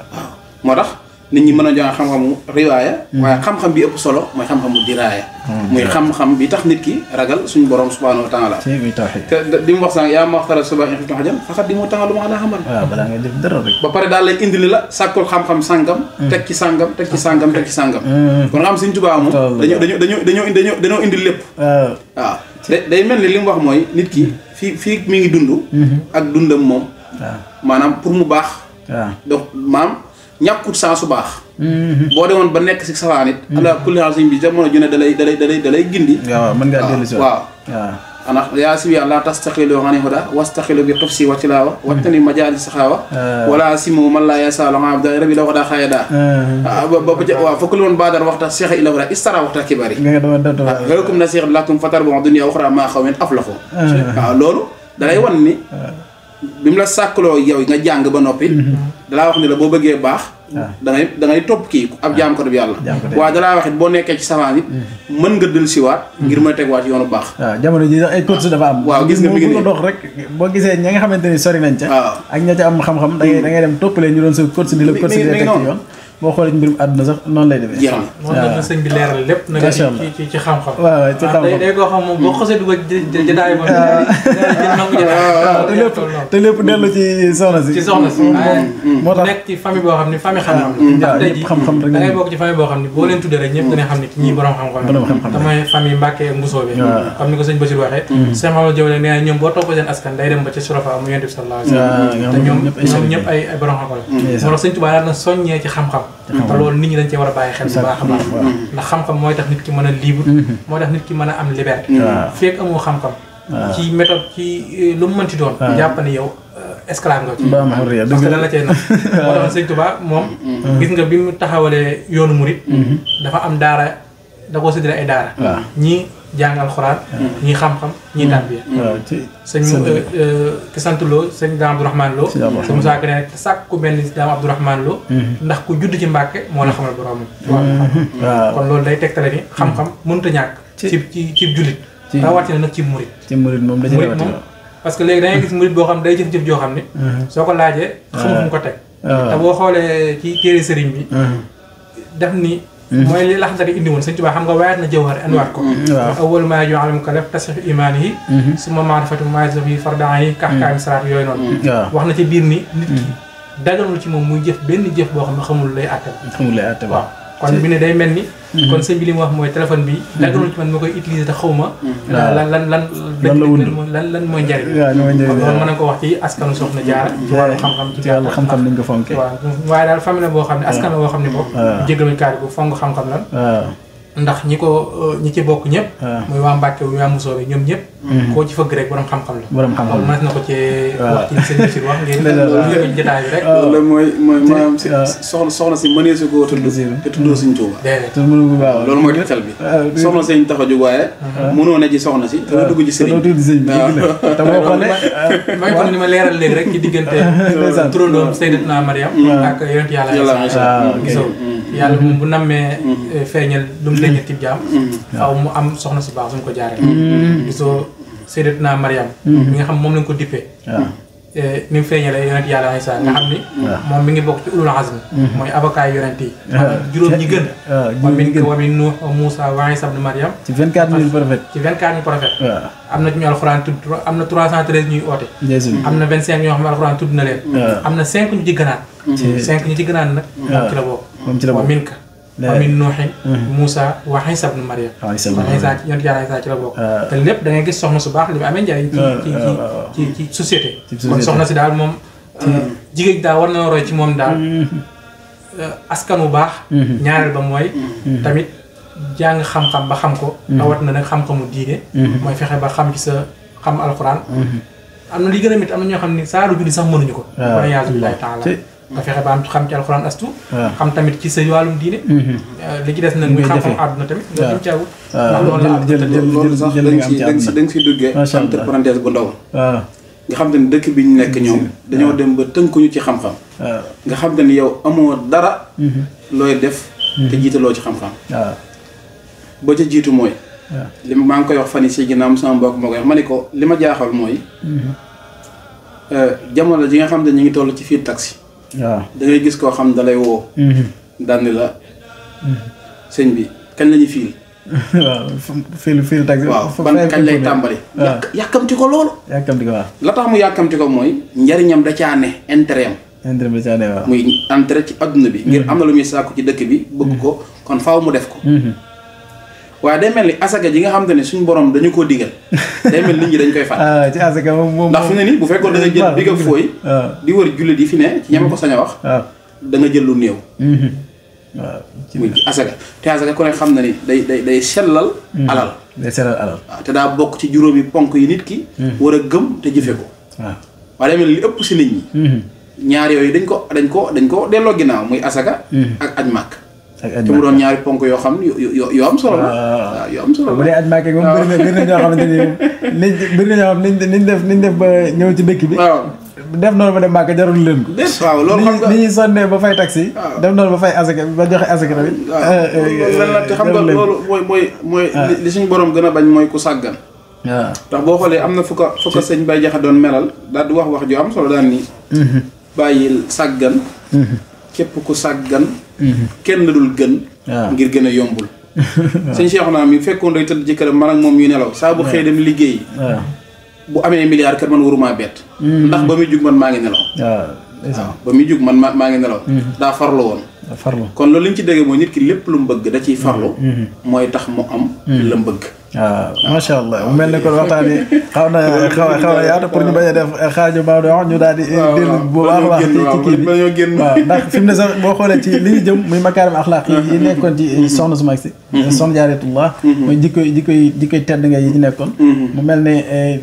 moo tax nit ñi mën a jàng xam-xamu riwaaya waaye xam-xam bi ëpp solo mooy xam-xamu diraaya muy xam-xam bi tax nit ki ragal suñu borom subhanahu wa taala te di mu wax sànq yaa ma waxtara suba in xiftum xajan faxat di mu tànga lu ma ala xamal waaw balaa ngay def dara rek ba pare daal lay indi li la sàkkul xam-xam sàngam teg ci sàngam teg ci sàngam teg ci sàngam kon nga xam Sëñ Tuubaa moom dañoo indi lépp waaw day mel ni li mu wax mooy nit ki fii mi ngi dund ak dundam moom maanaam pour mu baax donc maam ñàkkut saa su baax boo demoon ba nekk si safaan it ala kulli haal sëñ bi jamono ju ne dalay gindi waaw mën ngaa dellu si waaw ana yaa si la tastaxilu ani huda wastaxilu bi tufsi wa tilaawa wattani majaali saxaawa wala simu man la yasalu nga abda rabi la wax daa xaaya daa waaw fokk lu woon baadar waxta seexa ila wala istara waxta kibaar yi walakum na seex lakum fatar bon dunya uxra maa xaw men aflaxu waaw loolu dalay wan ni bi mu la sàkkaloo yow nga jàng ba noppi dalaa wax ni la boo bëggee baax da ngay topp kii ab jaam ko def yàlla waaye dalaa wax it boo nekkee ci safaan it mën nga dël siwaat ngir mën a tegwaat yoonu baax waaw jamono ji sax ay course dafa am waaw gis nga mi ngi nii dox rek boo gisee ña nga xamante ni sori nañ ca ak ña ca am xam-xam da ngay dem toppalee ñu doon sa course di la course di la teg ci yoon boo xoolee ci mbirum àdduna sax noonu lay demee. jeex na moom la sëñ bi leeral lépp. nag ci xam-xam. waaw ci xam-xam day koo xam moom boo xasee dugg jotaay moom. te lépp dellu ci soxna si. ci soxna si. moo tax nekk ci famille boo xam ne famille xam-xam la. waaw ñëpp xam-xam rek da ngay bokk ci famille boo xam ne boo leen tuddee rek ñëpp dana xam ne ñii borom xam-xam la. damay famille Mbàkke ak Mbusoobe. comme ni ko sëñ Bachir waxee. sëñ Mamadou Diop nee na ñoom boo toppee seen askan day dem ba ci surafa mu Yonent bi sallallahu alayhi wasallam. te ñoom ñëpp ay borom xam-xam la. moo tax sëñ Tuubaa daan na soññee ci xam-xam. te loolu nit ñi dañ cee war a bàyyi xel bu baax a baax ndax xam-xam mooy tax nit ki mën a libre mooy tax nit ki mën a am liberté fekk amoo xam-xam ci méthode ci lu mu mënti doon jàpp ne yow esclave nga ci parce que lan la cay nag moo tax sëñ Tuubaa moom gis nga bi mu taxawalee yoonu murit dafa am daara da koo séddale ay daara ñii jàng alxuraan ñii xam-xam ñii tarbiya sëñ ki sant Lo sëñ Daam Abdourahmane Lo sëñ Moussa Ka ne te sàkk ku mel ni Daam Abdourahmane Lo ndax ku judd ci Mbàkke moo la xamal boroomam kon loolu day tegtale ni xam-xam mënut a ñàkk ci jullit rawatina nag ci murit ci murit moom da ci rawatina moom parce que léegi da ngay gis murit boo xam day jëf-jëf joo xam ne soo ko laajee xamu fu mu ko teg te boo xoolee ci téere sëriñ bi def ni mooy li laxdari indi woon sëñ Tuubaa xam nga waayat na jawhar anwaat ko awwal maa yajibu alal mukallaf tasxiixu imaanihi summa maarifatu maa yajibu fi fardihi kahkaami salaat yooyu noonu wax na ci biir ni nit ki daganul ci moom muy jëf benn jëf boo xam ne xamul lay àtte waaw kon bi ne day mel ni kon sëñ bi li mu wax mooy téléphone bi daganul ci man ma koy utiliser te xaw ma lan mooy njariñ kon loolu mën na ko wax ci askanu Soxna Jaara ci wàllu xam-xam ci wàllu xam-xam nañ ko fonke waaw waaye daal famille boo xam ne askan boo xam ne boobu jégaluñ kaari bu fonk xam-xam lan ndax ñi ci bokk ñëpp muy waa Mbàkke waa Musoobe ñoom ñëpp koo ci fëgg rek borom xam-xam la borom xam-xam loolu mën na ko ci wax ci sëñ Bachir wax ngeen yëg jotaay bi rek loolu mooy maanaam soxna si mënee su ko tudd te tuddoo Sëñ Tuubaa loolu mooy tegtal bi soxna sëñ tax a jóg waaye mënoo ne ci soxna si te dugg ci sëriñ te boo xoolee mooy kon ni ma leeral léegi rek ci diggante turandoom Sayyidatuna Mariam ak yonent yàlla gisoo yàlla moom bu nammee feeñal lu mu deñe tib jaam faaw mu am soxna si baax suñu ko jaaree gisoo Sayyidatuna Mariam mi nga xam moom lañ ko dippee ni mu feeñalee yonent yàlla Isaa nga xam ni moom mi ngi bokk ci ulul azm mooy avocat yonent yi juróom ñi gën wa min Nuux wa Muusaa wa Iisaa ibn Maryam ci 24000 prophètes ci 24000 prophètes am na ci ñu alxuraan tudd am na 313 ñuy oote am na 25 ñoo xam ne alxuraan tudd na leen am na 5 ñu ci gënaat 5 ñu ci gënaat nag moom ci la bokk wa minka wa min Nuuhin Muusaa wa Iisaa ibn Maryam kon Iisaa yonent yàlla Iisaa ci la bokk te lépp da ngay gis soxna su baax li mu amee njariñ ci société kon soxna si daal moom jigéen daal war na roy ci moom daal askan wu baax ñaareel ba mooy tamit jàng xam-xam ba xam ko rawat na nag xam-xamu diine mooy fexe ba xam ci sa xam alxuraan am na li gën a mit am na ñoo xam ne saaru julli sax mënuñu ko wala yaasu billaahi taala nga fexe ba am xam ci alxuraan astu xam tamit ci sa wàllum diine li ci des nag muy xam-xam àdduna tamit nga jëm caawu loolu sax da nga si duggee entre parenthèse bu ndaw nga xam te ni dëkk bi ñu nekk ñoom dañoo dem ba tënkuñu ci xam-xam nga xam te ni yow amoo dara looy def te jiitaloo ci xam-xam ba ca jiitu mooy li maa ngi koy wax fan yi si ginnaaw sama mbokk moo koy wax ma ni ko li ma jaaxal mooy jamono ji nga xam ne ñu ngi toll ci fiir taxi da ngay gis koo xam da lay woo dandi la sëñ bi kañ la ñuy fiil waaw fiil taxi waaw ban kañ lay tàmbali yàkkamti ko loolu yàkkamti ko waaw la tax mu yàkkamti ko mooy njariñam da caa ne intérêt am da caa ne waaw muy intérêt ci adduna bi ngir am na lu muy sàkku ci dëkk bi bëgg ko kon faaw mu def ko waaye day mel ni asaka ji nga xam te ne suñu borom dañu koo digal day mel nit ñi dañ koy fàtte ci asaka moom ndax fi ne nii bu fekkoon da nga jël bi nga fooy di wër jullit yi fi ne ci ñama ko sañ a wax da nga jël lu néew waaw muy asaka te asaka ku ne xam na ni day sellal alal day sellal alal waaw te daa bokk ci juróomi ponk yi nit ki war a gëm te jëfe ko waaw waaye day mel ni li ëpp si nit ñi ñaar yooyu dañ ko delloo ginnaaw muy asaka ak aj màkk te mu doon ñaari ponk yoo xam yoo am solo la waaw yoo am solo la bu dee aj màkk moom bëri na ñoo xamante ni bëri na ñoo xam niñ def ba ñëw ci dëkk bi def noonu ba dem Màkka jarul leen ko. déet waaw loolu xam nga ni ñuy sonnee ba fay taxi. def noonu ba fay asaka ba joxe asaka tamit. lan la te xam nga loolu mooy li suñu borom gën a bañ mooy ku sàggan. waaw ndax boo xoolee am na fu ko sëñ Baye Jaxa doon melal daal di wax ju am solo daan ni. bàyyil sàggan. képp ku sàggan. kenn dul gën. ngir gën a yombul. sëñ Cheikhouna mi fekkoon day tëdd ci këram man ak moom ñu nelaw saa bu xëy dem liggéey. bu amee milliard kër man waruma bett. ndax ba muy jug man maa ngi nelaw. waaw ba muy jug man maa ngi nelaw. daa farlu woon. kon loolu li ñu ci déggee mooy nit ki lépp lu mu bëgg da ciy farlu. mooy tax mu am. la mu bëgg. waaw macha allah mu mel ne kon waxtaan yi xaw na yaatu pour ñu bañ a def xaaju Maodo wax ñu daal di. dellu bu baax a baax ci kii bi waaw ndax fi mu ne sax boo xoolee ci li ñu jëm muy makaarim axlaaq yi nekkoon ci soxna su mag si. soxna Jaaratullah mooy jikkoy tedd nga yi ci nekkoon. mu mel ne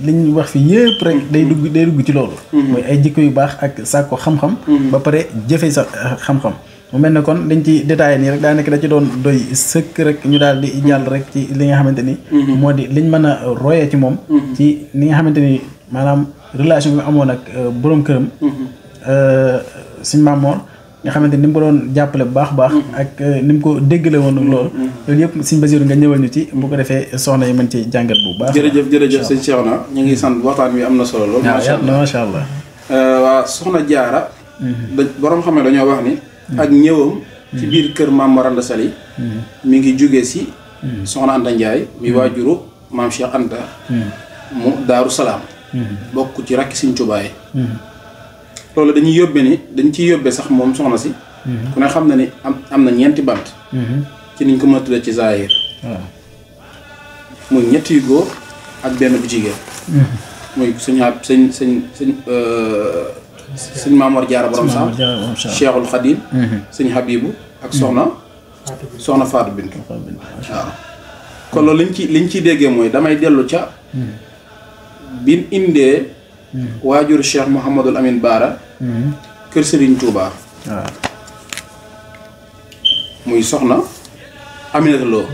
li ñu wax fii yëpp rek day dugg ci loolu. mooy ay jikko yu baax ak sàkko xam-xam. ba pare jëfe sa xam-xam. mu mel ne kon dañ ci détaillé nii rek daanaka da ci doon doy sëkk rek ñu daal di jàll rek ci li nga xamante ni. moo di liñ mën a royee ci moom. ci li nga xamante ni maanaam relation bi amoon ak borom këram. suñ Mamoor nga xamante ni mu ko doon jàppale bu baax a baax. ak ni mu ko déggale woon ak loolu. loolu yëpp suñ Basiru nga ñëwal ñu ci bu ko defee soxna yi mën ci jàngat bu baax. jërëjëf sëñ Cheikhouna ñu ngi sant waxtaan bi am na solo lool. macha allah waa soxna Jaara. borom xam ne dañoo wax ni. ak ñëwam ci biir kër maam Mor Anta Sali mi ngi jóge si soxna Anta Ndiaye mi waajuru maam Cheikh Anta mu Daaru Salaam bokk ci rakki Sëñ Tuubaa yi loolu dañuy yóbbe ni dañ ciy yóbbe sax moom soxna si ku ne xam na ni am na ñeenti bant ci niñ ko mën a tuddee ci zaahir muy ñett yu góor ak benn bu jigéen muy sëñ Maamor Jaara borom sax Cheikhul Khadim sëñ Habibu ak soxna Fatou Bintou waaw kon loolu liñ ciy déggee mooy damay dellu ca bin indee waajur Cheikh Mouhamadul Amin Baara kër Serigne Touba muy soxna Aminata Lo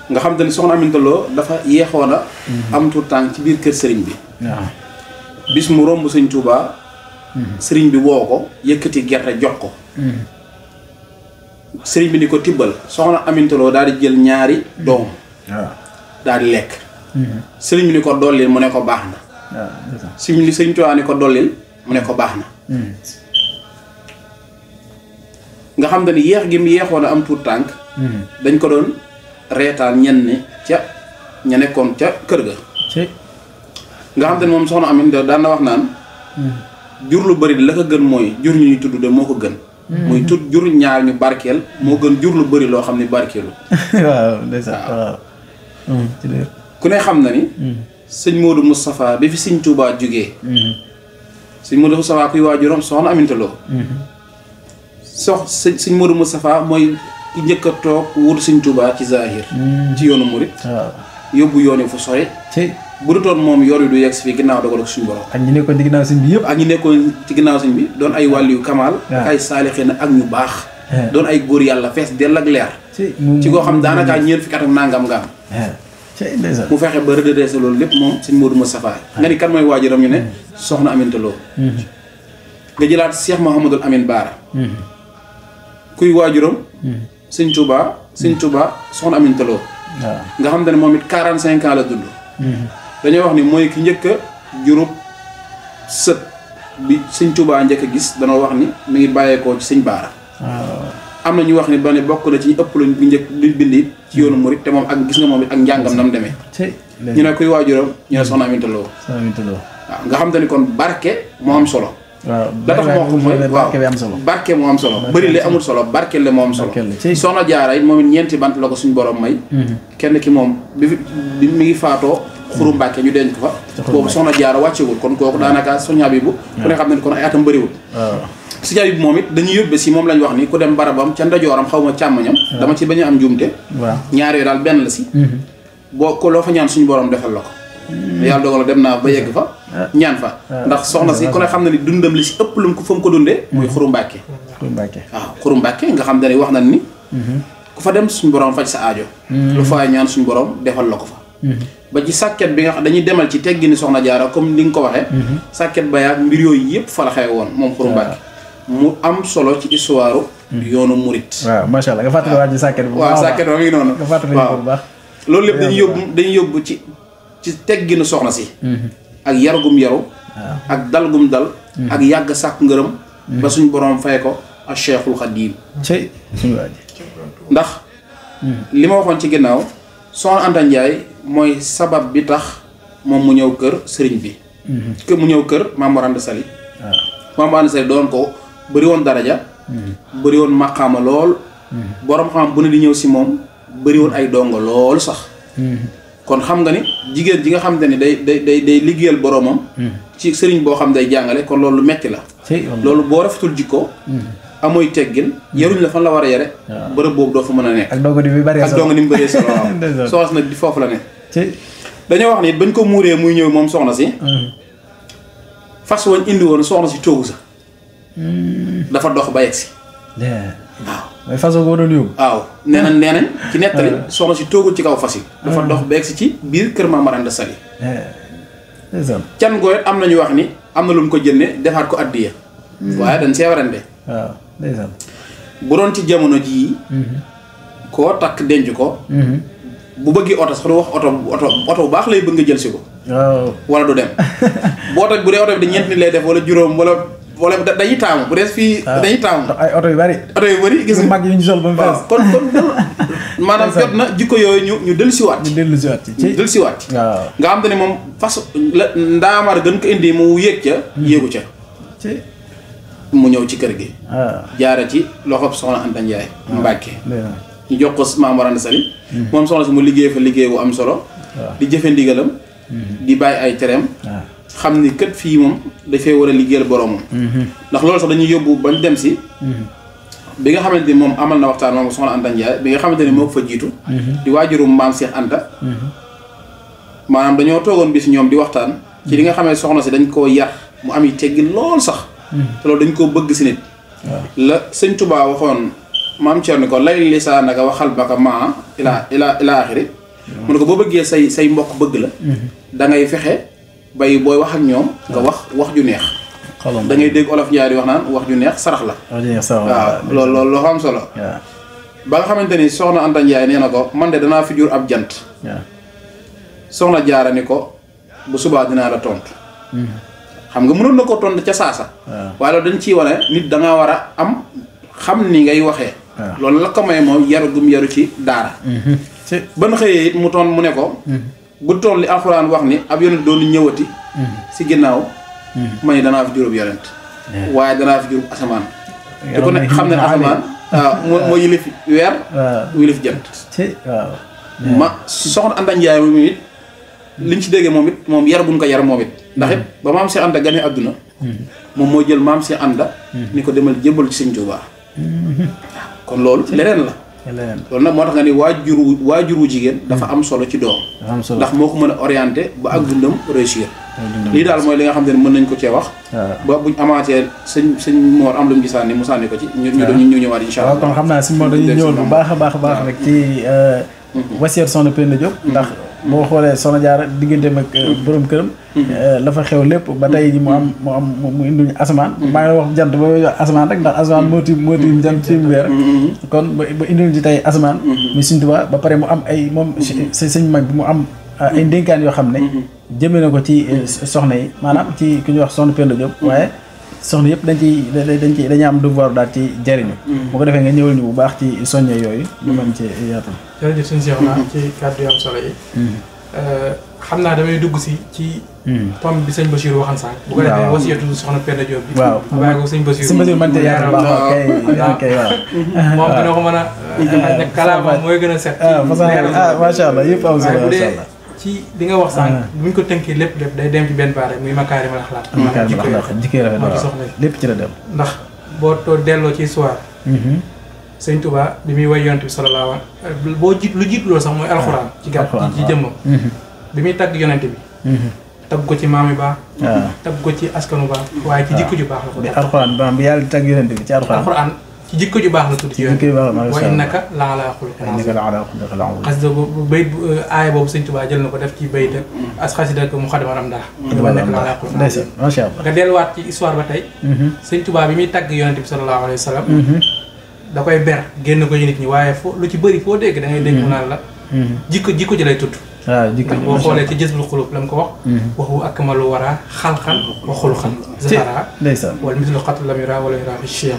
nga xam te ni soxna Aminata Lo dafa yeexoon a am tout temps ci biir kër Serigne bi bis mu romb sëñ Touba sëriñ bi woo ko yëkkati gerte jox ko sëriñ bi ni ko tibbal soxna Aminata Lo daal di jël ñaari doom daal di lekk sëriñ bi ni ko dollil mu ne ko baax na sëriñ Touba ni ko dollil mu ne ko baax na nga xam ne yeex gi mu yeexoon a am tuut tànk dañ ko doon reetaan ñenn ca ña nekkoon ca kër ga nga xam te ne moom soxna Aminata daan na wax naan jur lu bëri la ko gën mooy jur ñu ñuy tudd de moo ko gën muy tudd jur ñaar ñu barkeel moo gën jur lu bëri loo xam ne barkeelu waaw ndeysaan waaw ku ne xam na ni sëñ Modou Moustapha bi fi sëñ Touba jógee sëñ Modou Moustapha kuy waajuram soxna Aminata Lo sëñ Modou Moustapha mooy ki njëkk a toog wutu sëñ Touba ci zahir ci yoonu murit yóbbu yoon yi fu sore bu du toon moom yoon wi du yegg si fii ginnaaw dogal ko suñu borom ak ñi nekkoon ci ginnaaw sëñ bi yëpp ak ñi nekkoon ci ginnaaw sëñ bi doon ay wàlliyu kamaal ak ay saalixin ak ñu baax doon ay góor yàlla fees dell ak leer ci koo xam daanaka ñeent fukki at ak nangam nga am mu fexe ba redressé loolu lépp moom sëñ Modou Moustapha nga ni kan mooy waajuram ñu ne soxna Aminata Lo nga jëlaat Cheikh Mouhamadul Amin Baara kuy waajuram sëñ Touba soxna Aminata Lo nga xam ne moom it 45 ans la dund dañoo wax ni mooy ki njëkk a jurub sët bi sëñ Touba njëkk a gis danoo wax ni mi ngi bàyyeekoo ci sëñ Baara am na ñu wax ni ba ne bokk na ci ëpp lañ bu njëkk luñ bind it ci yoonu murit te moom ak gis nga moom it ak njàngam nam demee ñu ne kuy waajuram ñu ne soxna Aminata Lo waaw nga xam te ni kon barke moo am solo waaw la tax moo xam mooy barke moo am solo bëri le amul solo barke le moo am solo soxna Jaara it moom it ñeenti bant la ko suñu borom may kenn ki moom bi mi ngi faatoo xuru Mbàkke ñu denc ko fa boobu soxna Jaara wàccewul kon kooku daanaka soxna Habibu ku ne xam ne kon ay atam bëriwul Sëñ Habibu moom it dañuy yóbbe si moom lañ wax ni ku dem barabam ca ndajooram xaw ma càmmoñam dama ci bañ a am njuumte ñaar yooyu daal benn la si boo ko loo fa ñaan suñu borom defal la ko yàlla dogal dem naa ba yegg fa ñaan fa ndax soxna si ku ne xam ne ni dundam li si ëpp lu ko fa mu ko dundee muy xuru Mbàkke waaw xuru Mbàkke nga xam ne wax na ni ku fa dem suñu borom faj sa aajo lu fa ñaan suñu borom defal la ko fa ba ci sàkket bi nga xam dañuy demal ci teggini soxna jaara comme li nga ko waxee sàkket ba yaag mbir yooyu yëpp fa la xew woon moom Xuru Mbàkke mu am solo ci histoire yoonu murit. waaw macha allah nga fàttali waa ji sàkket bu waaw sàkket ba mi ngi noonu nga fàttali ko bu baax loolu lépp dañuy yóbbu ci tegginu soxna si ak yargum yaru ak dalgum dal ak yàgg sàkk ngërëm ba suñ boroom fay ko ak Cheikhul Khadim suñu waa ji ndax li ma waxoon ci ginnaaw Soxna Anta Ndiaye mooy sabab bi tax moom mu ñëw kër sëriñ bi mu ñëw kër Maam Mor Anta Sali Maam Mor Anta Sali doon ko bëri woon daraja bëri woon maqaama lool borom xam bu ne di ñëw si moom bëri woon ay dongo lool sax kon xam nga ni jigéen ji nga xam te ni day liggéeyal boromam ci sëriñ boo xam day jàngale kon loolu metti la loolu boo rafetul jikko amooy teggin yaruñ la fan la war a yare bërëb boobu doo fa mën a nekk ak dongo ni mu bëree solo waaw soxna nag di foofu la ne dañoo wax ni bañ ko muuree muy ñëw moom soxna si fas wañ indi woon soxna si toogu sa dafa dox ba yegsi waaw mooy façon ko doon yóbbu waaw nee nañ ci nettali soxna si toogul ci kaw fas yi dafa dox ba yegsi ci biir kër Maam Mor Anta Sali can gooyet am nañu wax ni am na lu mu ko jënne defaat ko addiya waaye dañ see warante waaw ndeysaan bu doon ci jamono jii koo takk denc ko bu bëggee oto sax du wax oto bu baax lay bëgg nga jël si ko wala du dem boo tax bu dee oto bi da ñeent nit lay def wala juróom wala dañuy taamu bu dee fii dañuy taamu ay oto yu bari gis nga mag yi ñu sol ba mu fees kon maanaam jot na jikko yooyu ñu dellusiwaat dellusiwaat waaw nga xam te ne moom fas la ndaamaar gën ko indi mu yéeg ca yéegu ca mu ñëw ci kër gi jaare ci loxob Soxna Anta Ndiaye Mbàkke ñu jox ko Maam Mor Anta Sali moom soxna si mu liggéey fa liggéey bu am solo di jëfe ndigalam di bàyyi ay tereem xam ni kët fii moom dafay war a liggéeyal boroomam ndax loolu sax dañuy yóbbu bañ dem si bi nga xamante ni moom amal na waxtaan moom Soxna Anta Ndiaye bi nga xamante ni moo ko fa jiitu di waajurum Maam Cheikh Anta maanaam dañoo toogoon bis ñoom di waxtaan ci li nga xamee soxna si dañ koo yar mu am yi teggin lool sax te loolu dañ koo bëgg si nit la sëñ Touba waxoon Maam Thierno ko lay lisaanaka waxal baka maa ila axiri mu ne ko boo bëggee say mbokk bëgg la da ngay fexe bay booy wax ak ñoom nga wax ju neex da ngay dégg olof Njaay di wax naan wax ju neex sarax la waaw loolu loo xam solo ba nga xamante ni Soxna Anta Ndiaye nee na ko man de danaa fi jur ab jant Soxna Jaara ni ko bu subaa dinaa la tontu xam nga mënoon na ko tontu ca saasa waaye loolu dañ ciy wane nit da nga war a am xam ni ngay waxee loolu la ko may moom yaru gum yaru ci daara ban xëyee it mu toon mu ne ko bu toon li alxuraan wax ni ab yonent doon ñëwati si ginnaaw ma ni danaa fi juróom yonent waaye danaa fi juróom asamaan te ku ne xam ne asamaan waaw moo yilif weer yilif jant ma Soxna Anta Ndiaye moom it liñ ci déggee moom it moom yar buñ ko yar moom it ndax it ba Maam Cheikh Anta gane àdduna moom moo jël Maam Cheikh Anta ni ko demal jébbal ci Sëñ Tuubaa kon loolu leneen la loolu nag moo tax nga ni waajuru jigéen dafa am solo ci doom ndax moo ko mën a orienté ba ak dundam réussir lii daal mooy li nga xam ne mën nañ ko cee wax ba buñ amaatee sëñ Mor am lu mu gisaan ni mu sànni ko ci ñu ñëwaat insha Allah kon xam naa si Mor dañuy ñëwal bu baax a baax rek ci wasiir Soxna Penda Diop ndax boo xoolee Soxna Jaara digganteem ak borom këram la fa xew lépp ba tey ji mu indiñu asamaan maa ngi wax jant ba asamaan rek ndax asamaan moo tiim jant tiim weer kon ba indiñu ci tey asamaan muy Sëñ Tuubaa ba pare mu am ay moom sëñ mag bi mu am ay ndénkaan yoo xam ne jëme na ko ci soxna yi maanaam ci ku ñuy wax Soxna Penda Diop waaye soxna yëpp dañuy am devoir daal ci jariñu bu ko defee nga ñëwal ñu bu baax ci soññe yooyu ñu mën ci yaatal jërëjëf suñu Cheikh naa ci kàddu yu am solo yi xam naa damay dugg si ci tomb bi sëñ Bachir waxan sànq bu ko defee wasiyatu Soxna Penda Diop bi waaw bàyyi ko sëñ Bachir mën te yaatal baax kay waaw moom dina ko mën a ne kalaama mooy gën a set macha allah yëpp am solo macha allah ci li nga wax sànq bu ñu ko tënkee lépp day dem ci benn baar rek muy makaarimal axlaaq jikko rafet moo ci soxla lépp ci la dem ndax boo delloo ci histoire sëñ Touba bi muy way yonent bi sallallahu alayhi boo lu jiitu loolu sax mooy alxuraan ci gàtt ci jëmmam bi muy tagg yonent bi tagg ko ci maami baax tagg ko ci askanu baax waaye ci jikko ju baax la ko bi alxuraan bi yàlla di tagg yonent bi ci alxuraan ci jikko ju baax la tudd ci yoon wa innaka la ala xuluqin azim xasida bu bayit aaya boobu sëñ Tuubaa jël na ko def ci bayit ak as xasida ak muxaddama ramdah wa innaka la ala xuluqin azim macha allah nga delluwaat ci histoire ba tey sëñ Tuubaa bi muy tagg yonent bi sallallahu alayhi wa sallam da koy ber génn ko ci nit ñi waaye foo lu ci bëri foo dégg da ngay dégg mu naan la jikko ji lay tudd waaw jikko boo xoolee ci jësbul xulub la mu ko wax waxu akmalu wara xalxan wa xuluxan zahara ndeysaan wala mislu xatu lam yura wala yura fi chien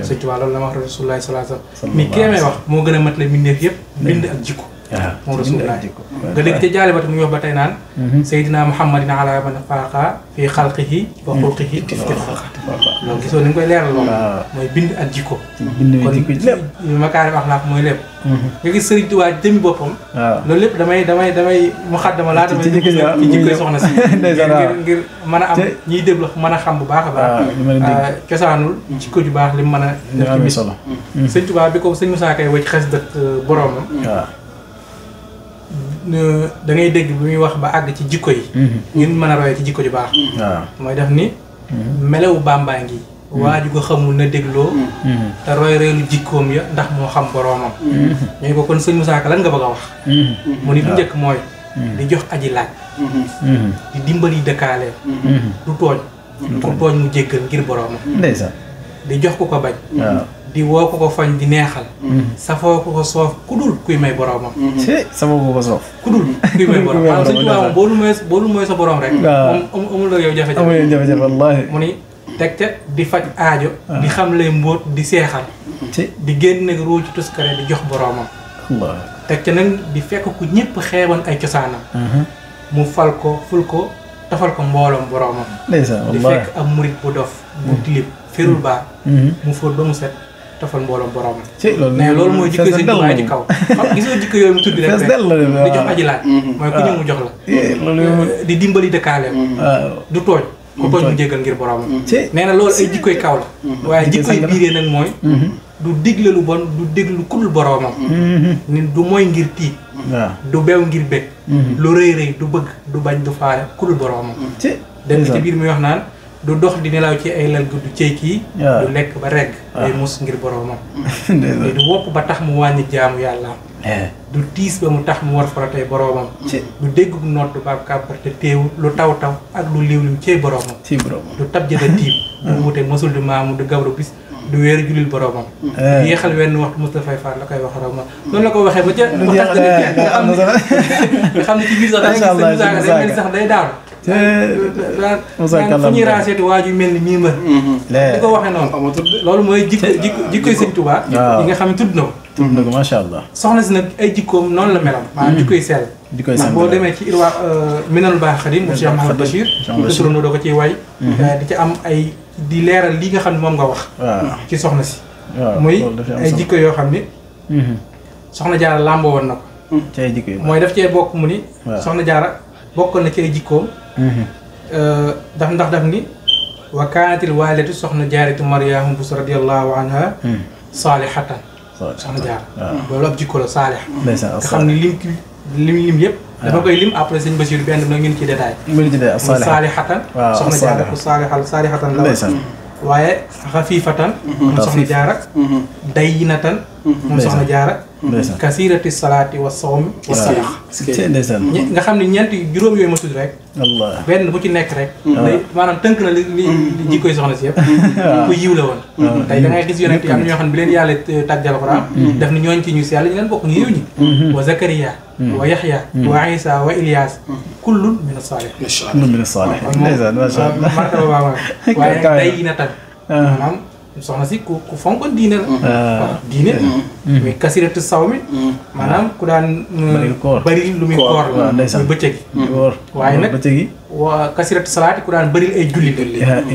sëñ Tuubaa loolu la ma wax rasulullahi sallallahu alayhi wa sallam mi kee may wax moo gën a mat la mbindeef yëpp bind ak jikko moom rasulullah nga dégg ca jaale bata mu wax ba tey naan Seydina Muhammadin ala man faaqa fi xalqihi wa xulqihi loolu gisoo ni nga koy leeral loolu mooy bind ak jikko kon makaarim axlaaq mooy lépp nga gis Sëriñ Tuubaa jëmmi boppam loolu lépp damay mu xaddama laa damay ci jikkoy soxna si ngir mën a am ñiy déglu mën a xam bu baax a baax cosaanul jikko ju baax li mu mën a def ci bis Sëriñ Tuubaa bi ko sëñ Musaa Kay wëcc xes dëkk boroomam da ngay dégg bi muy wax ba àgg ci jikko yi ñun mën a royee ci jikko ju baax mooy def ni melewu Bàmbaa ngi waaju ko xamul na dégloo te roy reelu jikkoom ya ndax moo xam boroomam ñooy ko kon sëñ Musaa Ka lan nga bëgg a wax mu ni bu njëkk mooy di jox aji laaj di dimbali dëkkaale du tooñ ku tooñ mu jéggal ngir boroomam ndeysaan di jox ku ko bañ di woo ko fañ di neexal safoo ko ko soof ku dul kuy may boroomam safoo ko ko soof ku dul kuy may boroomam maanaam sëñ Tuubaa moom boolu mooy sa boroom rek moom amul la yow jafe-jafe wallaahi mu ni teg ca di faj aajo di xam lay mbóot di seexal di génn nag ruu ci tuskare di jox boroomam teg ca nag di fekk ku ñëpp xeeban ay cosaanam mu fal ko ful ko tafal ko mbooloom boroomam di fekk am murit bu dof bu tilib firul baa mu fóot ba mu set tafal mbooloom boroomam mais loolu mooy jikko sëñ Tuubaa ci kaw gis nga jikko yooyu mu tudd rek di jox aji laaj mooy ku ñëw mu jox la di dimbali dëkkaaleem du tooñ ku tooñ mu jéggal ngir boroomam nee na loolu ay jikkoy kaw la waaye jikkoy biiree nag mooy du digle lu bon du déglu ku dul boroomam ni du mooy ngir tiit du beew ngir bég lu rëy rëy du bëgg du bañ du faale ku dul boroomam dem ci biir muy wax naan du dox di nelaw ci ay lal du cey kii du lekk ba regg day mus ngir boroomam du wopp ba tax mu wàññi jaamu yàlla du tiis ba mu tax mu war faratay boroomam du dégg noot du baab kàppar te teewul lu taw taw ak lu liw liw cey boroomam du tab jëda tiib du wute mosul du maamu du gabru bis du weeru julil boroomam yéexal wenn waxtu Moustapha Fall la koy wax raw ma noonu la ko waxee ba ca nga xam ne ci biir sax day daaw fu ñuy raaseetu waaju mel ni mii mër di ko waxee noonu loolu mooy jikkoy sëñ Tuubaa yi nga xam ne tudd na ko macha allah soxna si nag ay jikkoom noonu la melam maanaam jikkoy sell ndax boo demee ci irwa minanul baax xadim mu Cheikh Mouhamed Bachir usurandoo doo ko ciy way di ci am ay di leeral li nga xam ne moom nga wax ci soxna si muy ay jikko yoo xam ni soxna Jaara làmboo woon na ko ci ay jikko mooy daf cee bokk mu ni soxna Jaara bokkoon na ci ay jikkoom daf ni wa kaanatil waalidatu soxna jaaratu Mariama Bousso radiyallahu anha saalihatan soxna Jaara loolu ab jikko la saalih nga xam ne lim yëpp dafa koy lim après sëñ Basiru benn na ngeen ci détail saalihatan soxna Jaara ku saalihatan la waaye xafiifatan moom soxna Jaara dayyinatan moom soxna Jaara kasirati salaati wa sawmi wa sadaqa nga xam ne ñeenti juróom yooyu ma tudd rek benn bu ci nekk rek day maanaam tënk na li jikkoy soxna si yëpp ku yiw la woon tey da ngay gis yonent yi am na ñoo xam ne bi leen yàlla tàggal Alxuraan def ni ñooñ ci ñu si yàlla ñu leen bokk ñu yiw ñi wa Zakariya wa Yaxya wa Isa wa Ilyas kullun min as-saalihiin martaba baa waaye day na tan maanaam soxna si ku fonkoon diine la waaw diine muy kasiratu saw mi maanaam ku daan bari lu muy koor la muy bëccëg waaye nag waa kasiratu salaati ku daan bëril ay julli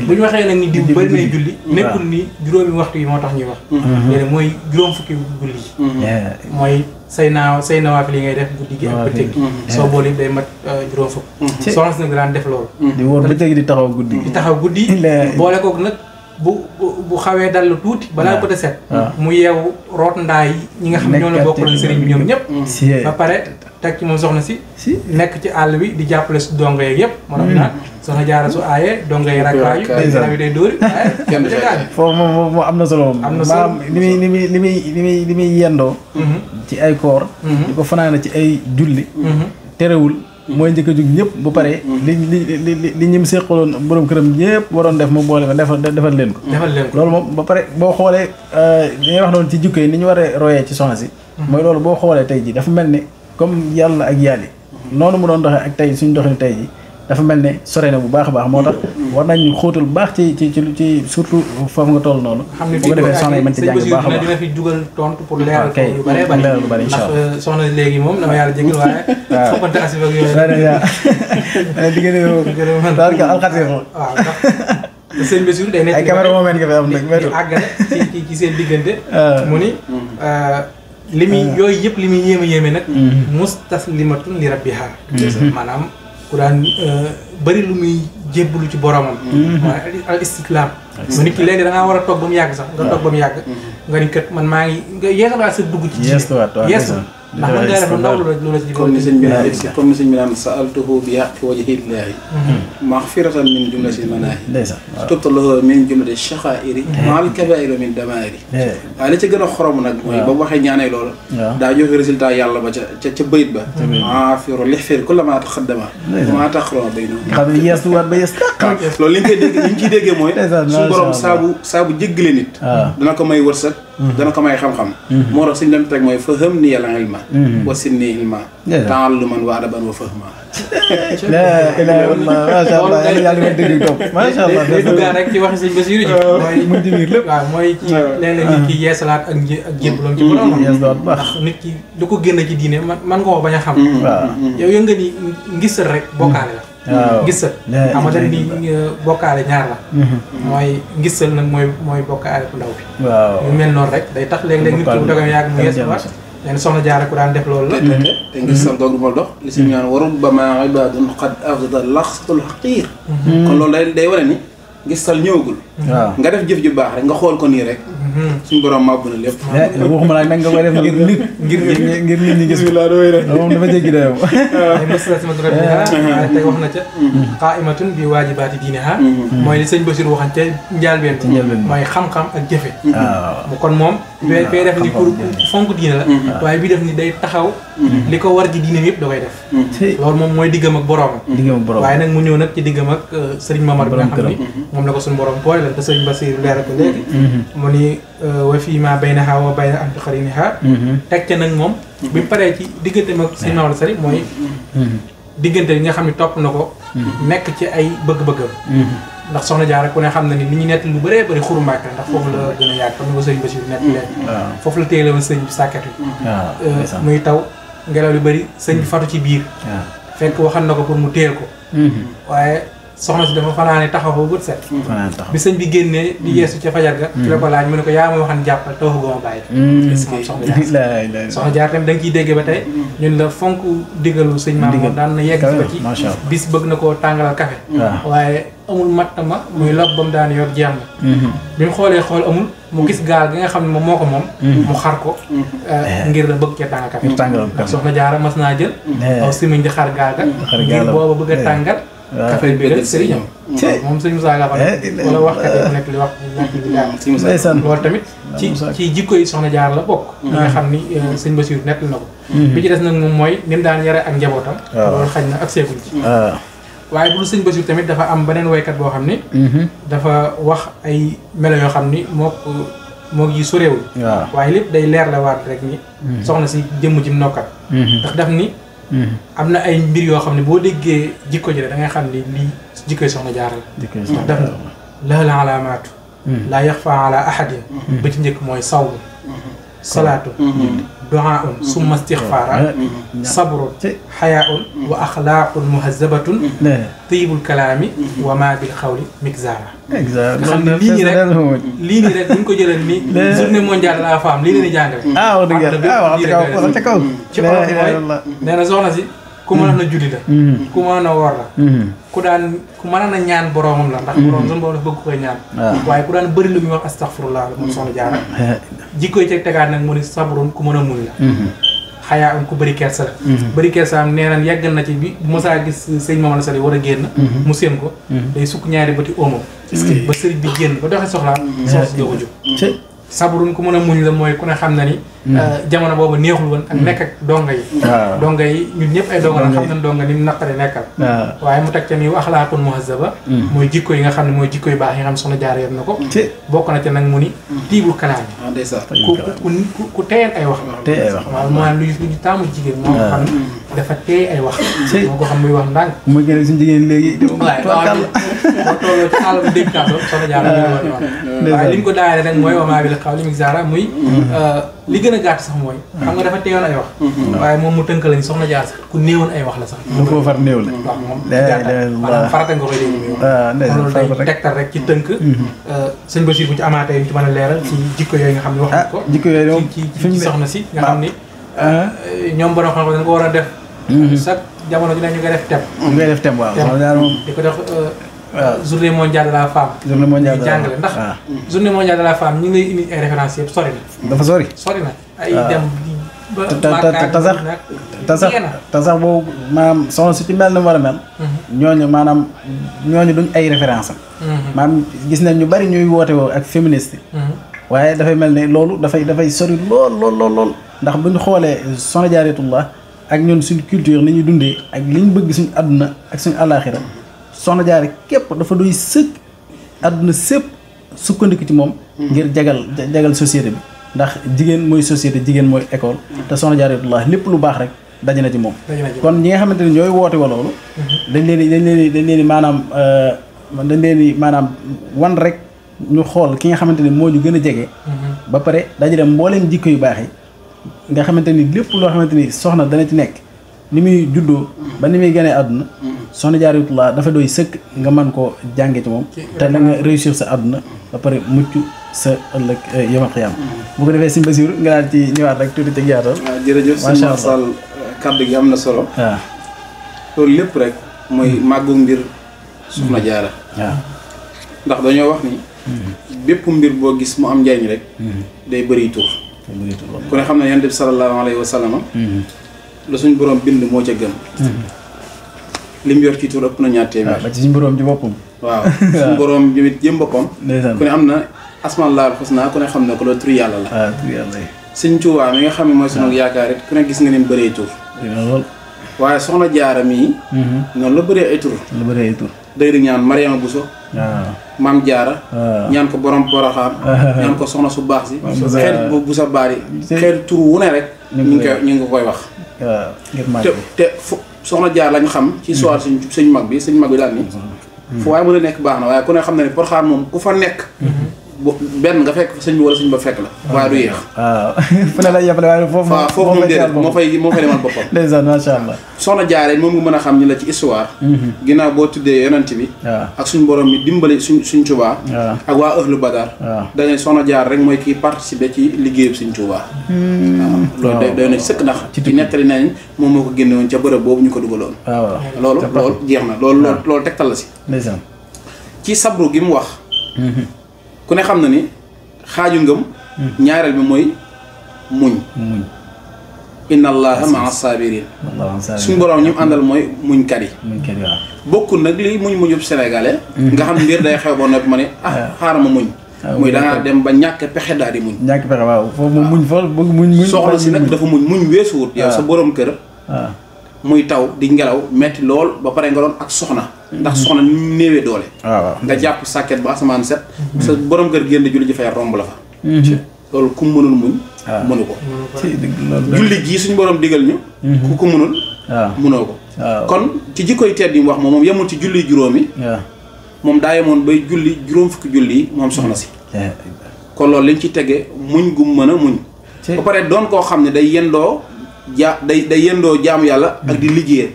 bu ñu waxee nag ni diw bëri nay julli nekkul ni juróomi waxtu yi moo tax ñuy wax léegi mooy juróom fukki julli yi mooy say nawaafil yi ngay def guddi gi ak bëccëg gi soo boole day mat juróom fukk soxna si nag daan def loolu di wóor bëccëg di taxaw guddi boole kook nag bu xawee dal lu tuuti balaa peut-être set mu yeewu root ndaa yi ñi nga xam ne ñoo la bokkaloon sëriñ bi ñoom ñëpp ba pare teg ci moom soxna si si nekk ci àll bi di jàppale su dongo yeeg yëpp moo tax naan soxna jaara su aayee dongo yi rakkaayu day day dóori waaye kenn du fay foofu moom am na solo moom am na solo maanaam li muy yendoo ci ay koor di ko fanaana ci ay julli terewul mooy njëkk a jug ñëpp bu paree li ñim séqaloon borom këram ñëpp waroon def mu boole ko defal leen ko loolu moom ba pare boo xoolee li ngay wax noonu ci jikko yi ni ñu war a royee ci soxna si mooy loolu boo xoolee tey ji dafa mel ni comme yàlla ak yàlli noonu mu doon doxee ak tey suñu doxee tey ji dafa mel ne sore na bu baax a baax moo tax war nañu xóotal bu baax ci surtout foofu nga toll noonu bu ko defee soxna yi mën ci jàng bu baax a baax dina fi jugal tontu pour leeral ko yu bari leeral lu bari incha allah ndax soxna léegi moom dama yàlla jégal waaye foppante asib ak yooyu diggante daal ka alxatir waaw ndax sëñ Bassirou day nekk ay caméra moment nga fi am nag di àggale ci seen diggante mu ni li muy yooyu yëpp li muy yéeme nag mustaslimatun li rabbiha maanaam ku daan bëri lu muy jébbalu ci boromam mooy al istiklaam mu nit ki léegi da ngaa war a toog ba mu yàgg sax nga toog ba mu yàgg nga ni kat man maa ngi nga yeesalaat sa dugg ci yeesu ndax man ngaa def ndaw lu la ci comme ni sëñ bi naan sa'altuhu bi haqqi wajhillahi maghfiratan min jumlati manaahi tubta lahu min jumlati shaqaa'iri ma'al kabaa'iri min damaa'iri waaye la ca gën a xorom nag mooy ba mu waxee ñaanee loolu daa joxe résultat yàlla ba ca bayit ba maafiru lixfir kulla maa taqaddama maa taxarama baynahum xam ne yeesuwaat ba yees tàq loolu li ñu koy dégg li ñu ciy déggee mooy suñu borom saabu jéggale nit dana ko may wërsëg dana ko may xam-xam moo tax suñ lam teg mooy fahamni al ilma wa sinni ilma taalluman wa adaban wa fahma la ilaha illallah macha allah yàlla ma dégg topp macha allah day duggaat rek ci waxi sëñ Bassirou ji mooy mu ci biir lépp waaw mooy ci léeg-léeg nit ki yeesalaat ak jébbaloom ci boromam ndax nit ki lu ko génn ci diine man nga ko bañ a xam yow yënga ni ngisal rek bokkaale la ngisal xamante ni bokkaale ñaar la mooy ngisal nag mooy bokkaale bu ndaw bi ñu mel noonu rek day tax léeg-léeg nit ki bu dogam yàgg mu yeesalaat leen soxna Jaara ku daan def loolu la te ngisal googu ma dox li si ñaan wa rubbama ibadun qad afdada laxsatul xaqiir kon loolu day wane ni ngisal ñëwagul nga def jëf ju baax rek nga xool ko nii rek suñu borom màbb na lépp waxuma la nag nga koy def ngir nit ñi gis moom dafa jéggi dayoo ay mustaslimatun li rabbiha tey wax na ca qaa'imatun bi waajibaati diiniha mooy li sëñ Bassirou waxan ca njaalbeen mooy xam-xam ak jëfe mu kon moom fee def ni pour fonk diine la waaye bi def ni day taxaw li ko war ci diine yëpp da koy def loolu moom mooy diggam ak boroomam waaye nag mu ñëw nag ci diggam ak sëriñ Mamar bi nga xam ni moom la ko suñu borom boole la te sëriñ Bassirou leeral ko léegi mu ni wa fii ma baynaha wa bayna anti qariniha teg ca nag moom bi mu paree ci diggante mag sëriñ Mamar Sari mooy diggante bi nga xam ne topp na ko nekk ci ay bëgg-bëggam ndax soxna Jaara ku ne xam na ni li ñu nett lu bëree bëri Xuru Mbàkke ndax foofu la gën a yàgg comme ni ko sëriñ Bassirou nett leen foofu la téye woon sëriñ bi sàkket yi muy taw ngelaw lu bëri sëñ bi fatu ci biir fekk waxal na ko pour mu téyel ko waaye soxna si dafa fanaane taxaw ba bët set bi sëñ bi génnee di yeesu ca fajar ga ci la ko laaj mu ne ko yaa ma waxan jàppal taw ko ma bàyyi moom soxna Jaara tamit da nga ciy dégg ba tey ñun la fonk digalu sëñ Maam daan na yegg ci ba ci bis bëgg na koo tàngalal café waaye amul mattama muy lob ba mu daan yor jeex na bi mu xoolee xool amul mu gis gaal gi nga xam ne moom moo ko moom mu xar ko ngir la bëgg cee tàngal café ndax soxna Jaara mas naa jël aw simiñ di xar gaal ga ngir booba bëgg a tàngal café bi rek sëriñam moom sëñ Moussa Ga fa wala waxkat yi nekk li wax loolu tamit ci jikko yi soxna Jaara la bokk ñi nga xam ni sëñ Bassirou nekk na ko bi ci des nag moom mooy ni mu daan yare ak njabootam loolu xañ na ak seekuñ ci waaye bu dul sëñ Bassirou tamit dafa am beneen woykat boo xam ni dafa wax ay melo yoo xam ni moo gi soréewul waaye lépp day leer la waat rek ni soxna si jëmm ji nokkat ndax daf ni am na ay mbir yoo xam ne boo déggee jikko ji da ngay xam ni lii jikkoy soxna Jaara la ndax daf ni lahal alaamaatu laa yaxfa ala ahadin ba ci njëkk mooy sawmu salaatu du'aa'un summa istixfaara sabrun xayaaun wa axlaaqun muhazabatun tiyibul kalaami wa maa bil xawli migzaara nga xam ne lii nii rek bu ñu ko jëlee ni journée mondiale de la femme lii leen di jàngale wax dëgg yàlla wax ca kaw ci olof mooy nee na soxna si ku mën a julli la ku mën a woor la ku mën a ñaan boroomam la ndax boroom suñu boroom dafa bëgg koy ñaan waaye ku daan bëri lu muy wax astaghfirullah la moom soxna Jaara jikkoy ci tegaat nag mu ni sabrun ku mën a muñ la xayaa am ku bëri kersa la bëri kersa am nee nañ yàggal na ci bi mosaa gis sëñ Mamadou Sall war a génn mu séen ko day sukk ñaari bëti oomam ba sëriñ bi génn ba doxee soxlaam soos doo ko jóg sabrun ku mën a muñ la mooy ku ne xam na ni jamono boobu neexul woon ak nekk ak donga yi ñun ñëpp ay donga la xam nañ donga ni mu naqare nekkal waaye mu teg ca ni axlaaqun muhazzaba mooy jikko yi nga xam ne mooy jikko yu baax yi nga xam ne soxna Jaara yor na ko bokk na ca nag mu ni tiibul kalaam ku teeyal ay wax waaw maanaam lu ñu taamu jigéen moo ko xam ne dafa teey ay wax moo ko xam muy wax ndànk muy gën suñu jigéen léegi waaw boo tolloo ci àll bi dégg kàddu soxna Jaara waaye li ñu ko daayale nag mooy wamaa bi la xaw li mu zaara muy li gën a gàtt sax mooy xam nga dafa teewoon ay wax waaye moom mu tënk lañ soxna Jaara sax ku néewoon ay wax la sax lu ko far néew la waaw moom maanaam farata nga koy dégg muy wax loolu day tegtal rek ci tënk sëñ Basiir bu ci amaatee ci mën a leeral ci jikko yooyu nga xam ne wax nañ ko jikko yooyu ci soxna si nga xam ni ñoom borom xam-xam dañ ko war a def chaque jamono ji ne ñu koy def tem ñu koy def tem waaw di ko def journée mondiale de la femme. journée mondiale de la femme jàngale ndax. journée mondiale de la femme ñu ngi lay indi ay références yëpp sori na. dafa sori. sori na ay dem ba. te sax boobu maanaam soxna su ci mel na war a mel. ñooñu maanaam ñooñu duñ ay référence am. maanaam gis nañ ñu bari ñuy woote woo ak féministe. waaye dafay mel ne loolu dafay sori lool ndax bu ñu xoolee soxna Jaaratullah ak ñun suñ culture ni ñuy dundee ak li ñu bëgg suñu àdduna ak suñu àllaaxira soxna Jaara képp dafa doy sëkk àdduna sépp sukkandiku ci moom ngir jagal société bi ndax jigéen mooy société jigéen mooy école te soxna Jaaratullah lépp lu baax rek daje na ci moom kon ñi nga xamante ne ñooy woote wa loolu dañ leen maanaam wan rek ñu xool ki nga xamante ni moo ñu gën a jege ba pare dajale mbooleem jikko yu baax yi nga xamante ni lépp loo xamante ni soxna dana ci nekk ni muy juddoo ba ni muy gënee àdduna soxna Jaaratullah dafa doy sëkk nga mën koo jànge ci moom te da nga réussir sa àdduna ba pare mucc sa ëllëg yawmal qiyaama bu ko defee Sëñ Basiru nga daal ci ñëwaat rek tuuti ci yaatal jërëjëf sëñ Marsal kàddu gi am na solo waaw loolu lépp rek mooy màggu mbir soxna Jaara waaw ndax dañoo wax ni bépp mbir boo gis mu am njariñ rek day bëri tur ku ne xam ne Yonent bi sallallahu alayhi wa sallam la suñ borom bind moo ca gën lim yor ci tur ëpp na ñaar téeméer ba ci suñ borom ci boppam waaw suñ borom bi jëm boppam ku ne am na asmaul husna ku ne xam ne ko loolu tur yàlla la waaw tur yàlla Sëñ Tuubaa mi nga xam ne mooy sunu yaakaar it ku ne gis nga ni mu bëree tur waaye soxna Jaara mii noonu la bëree ay tur day di ñaan Mariama Bousso maam Jaara ñaan ko borom Poroxaan ñaan ko soxna su baax si xeet bu sa baari xeet tur wu ne rek ñu ngi koy wax te soxna Jaara lañ xam ci soir sëñ mag bi daal ni fu waaye mën a nekk baax na waaye ku ne xam ne ni Poroxaan moom ku fa nekk benn nga fekk sëñ bi wala sëñ ba fekk la waaye du yéex waaw fu ne lay yàppale waaye foofu moom déedéet moo fay demal boppam ndeysaan macha allah soxna Jaara moom nga mën a xam ni la ci histoire ginnaaw boo tuddee yonent bi ak suñ borom mi dimbali suñ Tuubaa ak waa ahlu Badar dañuy soxna Jaara rek mooy kii participer ci liggéeyub suñ Tuubaa waaw loolu doy na ci sëkk ndax ci nettali nañ moom moo ko génne woon ca bërëb boobu ñu ko dugaloon loolu jeex na loolu tegtal la si ndeysaan ci sabru gi mu wax ku ne xam na ni xaaju ngëm ñaareel bi mooy muñ inna allaha maa sabirin suñu borom ñu àndal mooy muñkat yi bokkul nag lii muñub sénégalais nga xam mbir day xew ba noppi ma ne xaaral ma muñ muy dangaa dem ba ñàkk pexe daal di muñ ñàkk pexe waaw foofu moom muñ fa bëgg muñ soxla si nag dafa muñ weesuwut yow sa borom kër muy taw di ngelaw metti lool ba pare nga doon ak soxna ndax soxna ni mu néewee doole nga jàpp sàkket ba asamaan set sa borom kër génn julli ji fay romb la fa loolu ku mënul muñ mënu ko julli gii suñu borom digal ñu ku ko mënul mënoo ko kon ci jikkoy tedd yi mu wax moom yemul ci julli juróomi moom daa yemoon bay julli juróom fukki julli yi moom soxna si kon loolu liñ ci tege muñ gu mën a muñ ba pare doon koo xam ne day yendoo day yendoo jaamu yàlla ak di liggéey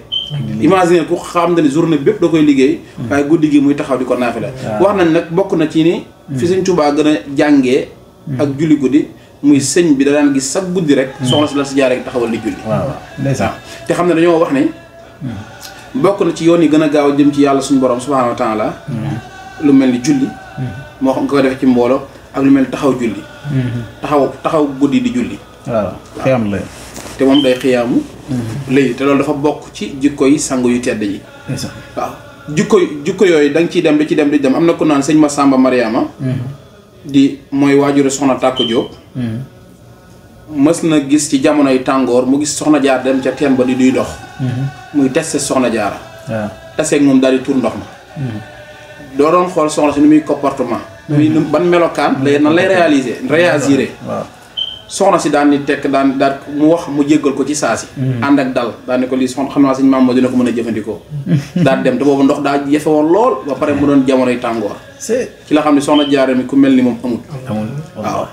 imagine ku xam ne journée bépp da koy liggéey waaye guddi gi muy taxaw di ko naafila wax nañ nag bokk na ci ni fi Sëñ Tuubaa gën a jàngee ak julli guddi muy sëñ bi da daan gis sax guddi rek soxna si la si jaaree taxawal di julli waaw te xam ne dañoo wax ne bokk na ci yoon yi gën a gaaw a jëm ci yàlla suñu borom subhaanahu wa taala lu mel ni julli moo xam nga koy defee ci mbooloo ak lu mel ni taxaw julli taxaw guddi di julli waaw xiyam la te moom day xiyaamu léegi te loolu dafa bokk ci jikko yi sangu yu tedd yi waaw jikko yooyu da nga ciy dem di ci dem di dem am na ku naan sëñ Massamba Mariama di mooy waajuru soxna Tàkko Jóob mës na gis ci jamonoy tàngoor mu gis soxna jaar dem ca teen ba di duy dox muy testé soxna jaara taseeg moom daal di tuur ndox ma doo doon xool soxna si ni muy comportement muy ban melokaan lay nan lay réagir soxna si daan ni tekk daan mu wax mu jéggal ko ci saa si ànd ak dal daan ni ko lii soxna xam naa sëñ maam moo dina ko mën a jëfandikoo daal dem te boobu ndox daa jafe woon lool ba pare mu doon jamonoy tàngoor ci la xam ne soxna jaara mi ku mel ni moom amul waaw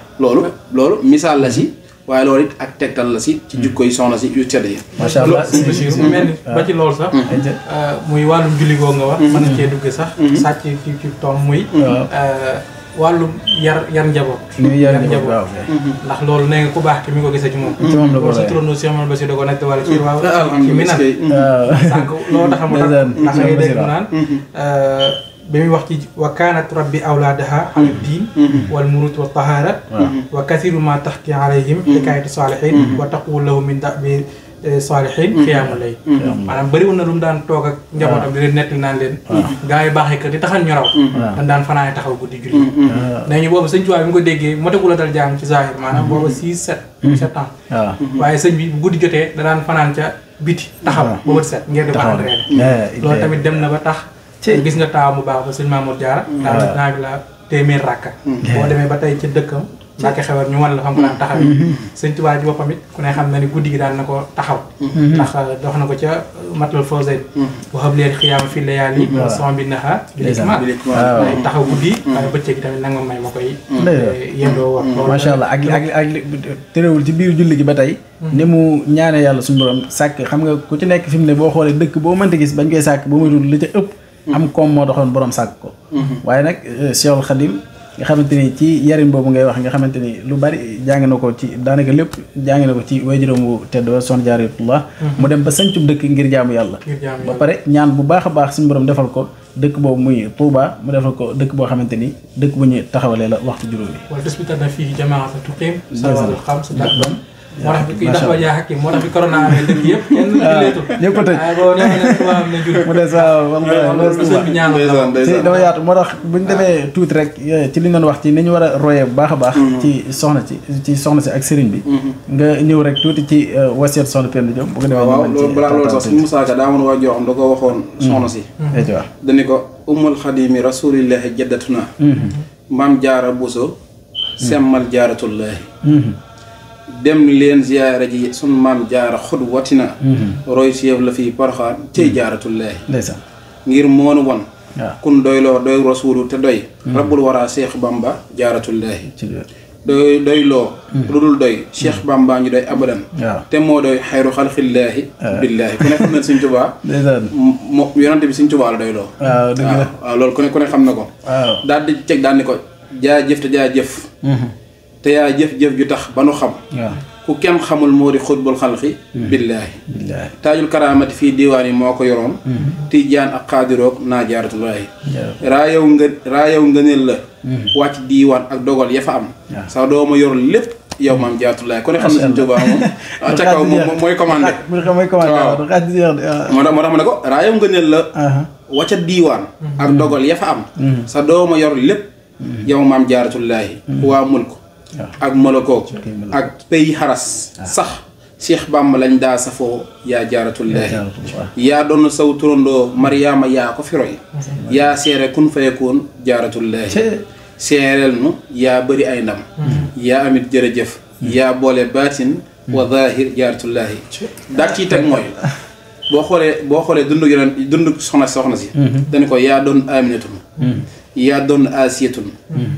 loolu misaal la si waaye loolu it ak tegtal la si ci jikko yi soxna si yu tedd yi macha allah mu mel ni ba ci loolu sax muy wàllum julli goo nga wax mën na cee dugg sax sàcc ci tom muy wàllum yar njaboot ndax loolu nee nga ku baax ki mi ko gisee ci moom loolu sa turandoo Cheikh Mamadou Bassirou da ko nekk wala ci waaw ci mi nan sànq loolu tax mu tax ndax ngay dégg mu naan bi muy wax ci wa kaanat rabbi awlaadaha ala diin wal murut wa tahaara wa kathiru ma taxki alayhim xikaayatu saalihin wa taqul lahu min da bi saalihin xiyaamu lay maanaam bëriwul na lu mu daan toog ak njabootam di leen nettali naan leen gaa yi baaxee kër di taxal ñu raw dañ daan fanaane taxaw guddi julli nee ñu boobu sëñ Tuubaa bi mu ko déggee motagul a dal jàng ci zahir maanaam booba 7 ans waaye sëñ bi bu guddi jotee da daan fanaan ca biti taxaw ba bët set ngir di fanaan reen loolu tamit dem na ba tax gis nga taaw mu baax ba sëñ Mamour Diarra daana naa bi la téeméer rakka boo demee ba tey ci dëkkam Mbàkke Xewar ñu wan la xam ko daan taxaw sëñ Tuubaa ji boppam it ku ne xam na ni guddi gi daan na ko taxaw ndax dox na ko ca Matlabul Fawzayni waxab leen xiyaama fi layaali sama bi naxa bilikma taxaw guddi waaye bëccëg gi tamit nanga may ma koy yendoo wax macha allah ak terewul ci biir julli gi ba tey ni mu ñaane yàlla suñu borom sàkk xam nga ku ci nekk fi mu ne boo xoolee dëkk boo mënta gis bañ koy sàkk boo muy dul li ca ëpp am koom moo taxoon borom sàkk ko waaye nag Cheikhul Khadim nga xamante ni ci yarin boobu ngay wax nga xamante ni lu bari jàng na ko ci daanaka lépp jàng na ko ci waajuram wu tedd wa Soxna Jaaratullah mu dem ba sancub dëkk ngir jaamu yàlla ba pare ñaan bu baax a baax suñu borom defal ko dëkk boobu muy Touba mu defal ko dëkk boo xamante ni dëkk bu ñu taxawalee la waxtu juróomi wala des na fii jamaata tuqim salawatul xams moo tax bi dafa jaaxal kii moo tax bi corona amee dëkk yëpp kenn julleetul ñëpp a tëj boo nee na tubaab am na julli mu des waaw dafa yaatu moo tax buñ demee tuuti rek ci li ñu doon wax ci ni ñu war a royee bu baax a baax ci soxna si ak sëriñ bi nga ñëw rek tuuti ci wasiat soxna Penda Diop bu ko defee waaw loolu balaa loolu sax suñu Musaa Ka daa amoon waa joo xam da ko waxoon soxna si dañu ko ummul xadimi rasulillahi jaddatuna maam jaara buso semmal jaaratullahi dem leen ziyaara ji sun maam jaara xud watina roy si yëf la fii Poroxaan cey jaaratullaahi ngir moonu won kun doyloo doy rasuulu te doy rabbul waraa Cheikh Bamba jaaratullaahi doy loo lu dul doy Cheikh Bamba ñu doy abadan te moo doy xayru xalqillaahi billaahi ku ne xam ne Sëñ Tuubaa moo yonante bi Sëñ Tuubaa la doy loo waaw loolu ku ne xam na ko daal di ceg daal ni ko jaajëf te jaajëf te yaa jëf-jëf ju tax ba nu xam ku kenn xamul moo di xutbul xalqi billaahi taajul karaamati fii diiwaan yi moo ko yoroon tijaan ak xaadiroog naa jaaratullaahi raayaw ngëneel la wàcc diiwaan ak dogal ya fa am sax doo ma yor lépp yow maam jaaratullaahi ku ne xam na Sëñ Tuubaa moom ca kaw mooy commandé waaw moo tax ma ne ko raayaw ngëneel la wàcc diiwaan ak dogal ya fa am sax doo ma yor lépp yow maam jaaratullaahi waa mulk ak malakook ak pay xaras sax Cheikh Bamba lañ daa safoo yaa jaaratullaahi yaa doon saw turandoo Mariama yaa ko fi roy yaa seere kun fayakoon jaaratullaahi seereel nu yaa bëri ay ndam yaa amit jërëjëf yaa boole baatin wa zaahir jaaratullaahi daal ciy teg mooy boo xoolee dund soxna si dañu ko yaa doon aminatun yaa doon asiyatun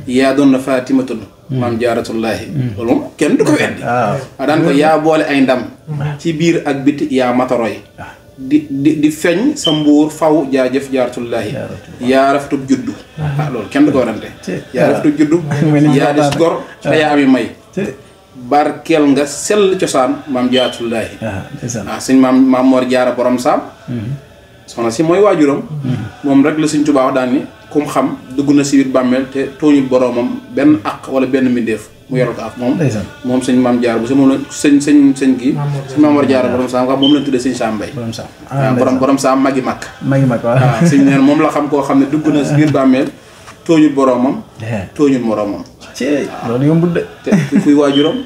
yaa doon fatimatun maam jaaratullaahi loolu moom kenn du ko weddi daan ko yaa boole ay ndam ci biir ak biti yaa mataroy di feeñ sa mbuur faw jaajëf jaaratullaahi yaa rafetub juddu loolu kenn du ko warante yaa rafetub juddu yaa dis gor te yaa ami may barkeel nga sell cosaan maam jaaratullaahi suñ maam Moor Jaara borom saam soxna si mooy waajuram moom rek la Sëñ Tuubaa wax daan ni kum xam dugg na si biir bàmmeel te tooñul boroomam benn àq wala benn mbindéef mu yoral ko ak moom sëñ Maam Jaara bu moom la sëñ kii sëñ Maam Mor Jaara borom saam moom lañ tuddee sëñ Saam Mbay borom saam magi mag waaw sëñ neen moom la xam koo xam ne dugg na si biir bàmmeel tooñul boromam tooñul moromam loolu yombul de te kuy waajuram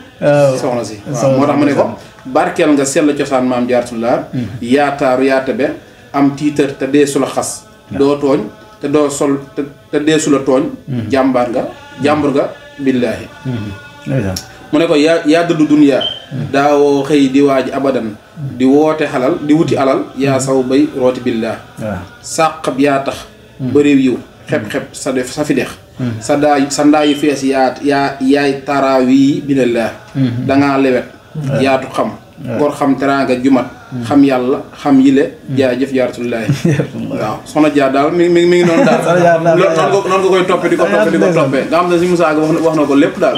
soxna si waaw moo tax ma ne ko barkeel nga sell cosaan Maam Jaaratullah yaataaru yaatabe am tiitar te dee su la xas doo tooñ te doo sol te dee su la tooñ jàmbaar nga billaahi mu ne ko yaa dëddu duniyaa daawoo xëy di waaj abadan di woote xalal di wuti alal yaa saw bay rooti billaah sàqab yaa tax bëriw yiw xeb-xeb sa fi dex sa ndaayu fees yaay taraawi billaah dangaa lewet yaatu xam ngor xam teraanga jumat xam yàlla xam yile jaajëf Jaaratullaahi waaw soxna Jaar daal mi ngi noonu daal noonu nga koy toppee di ko toppee nga xam ne si Musaa Ka wax na ko lépp daal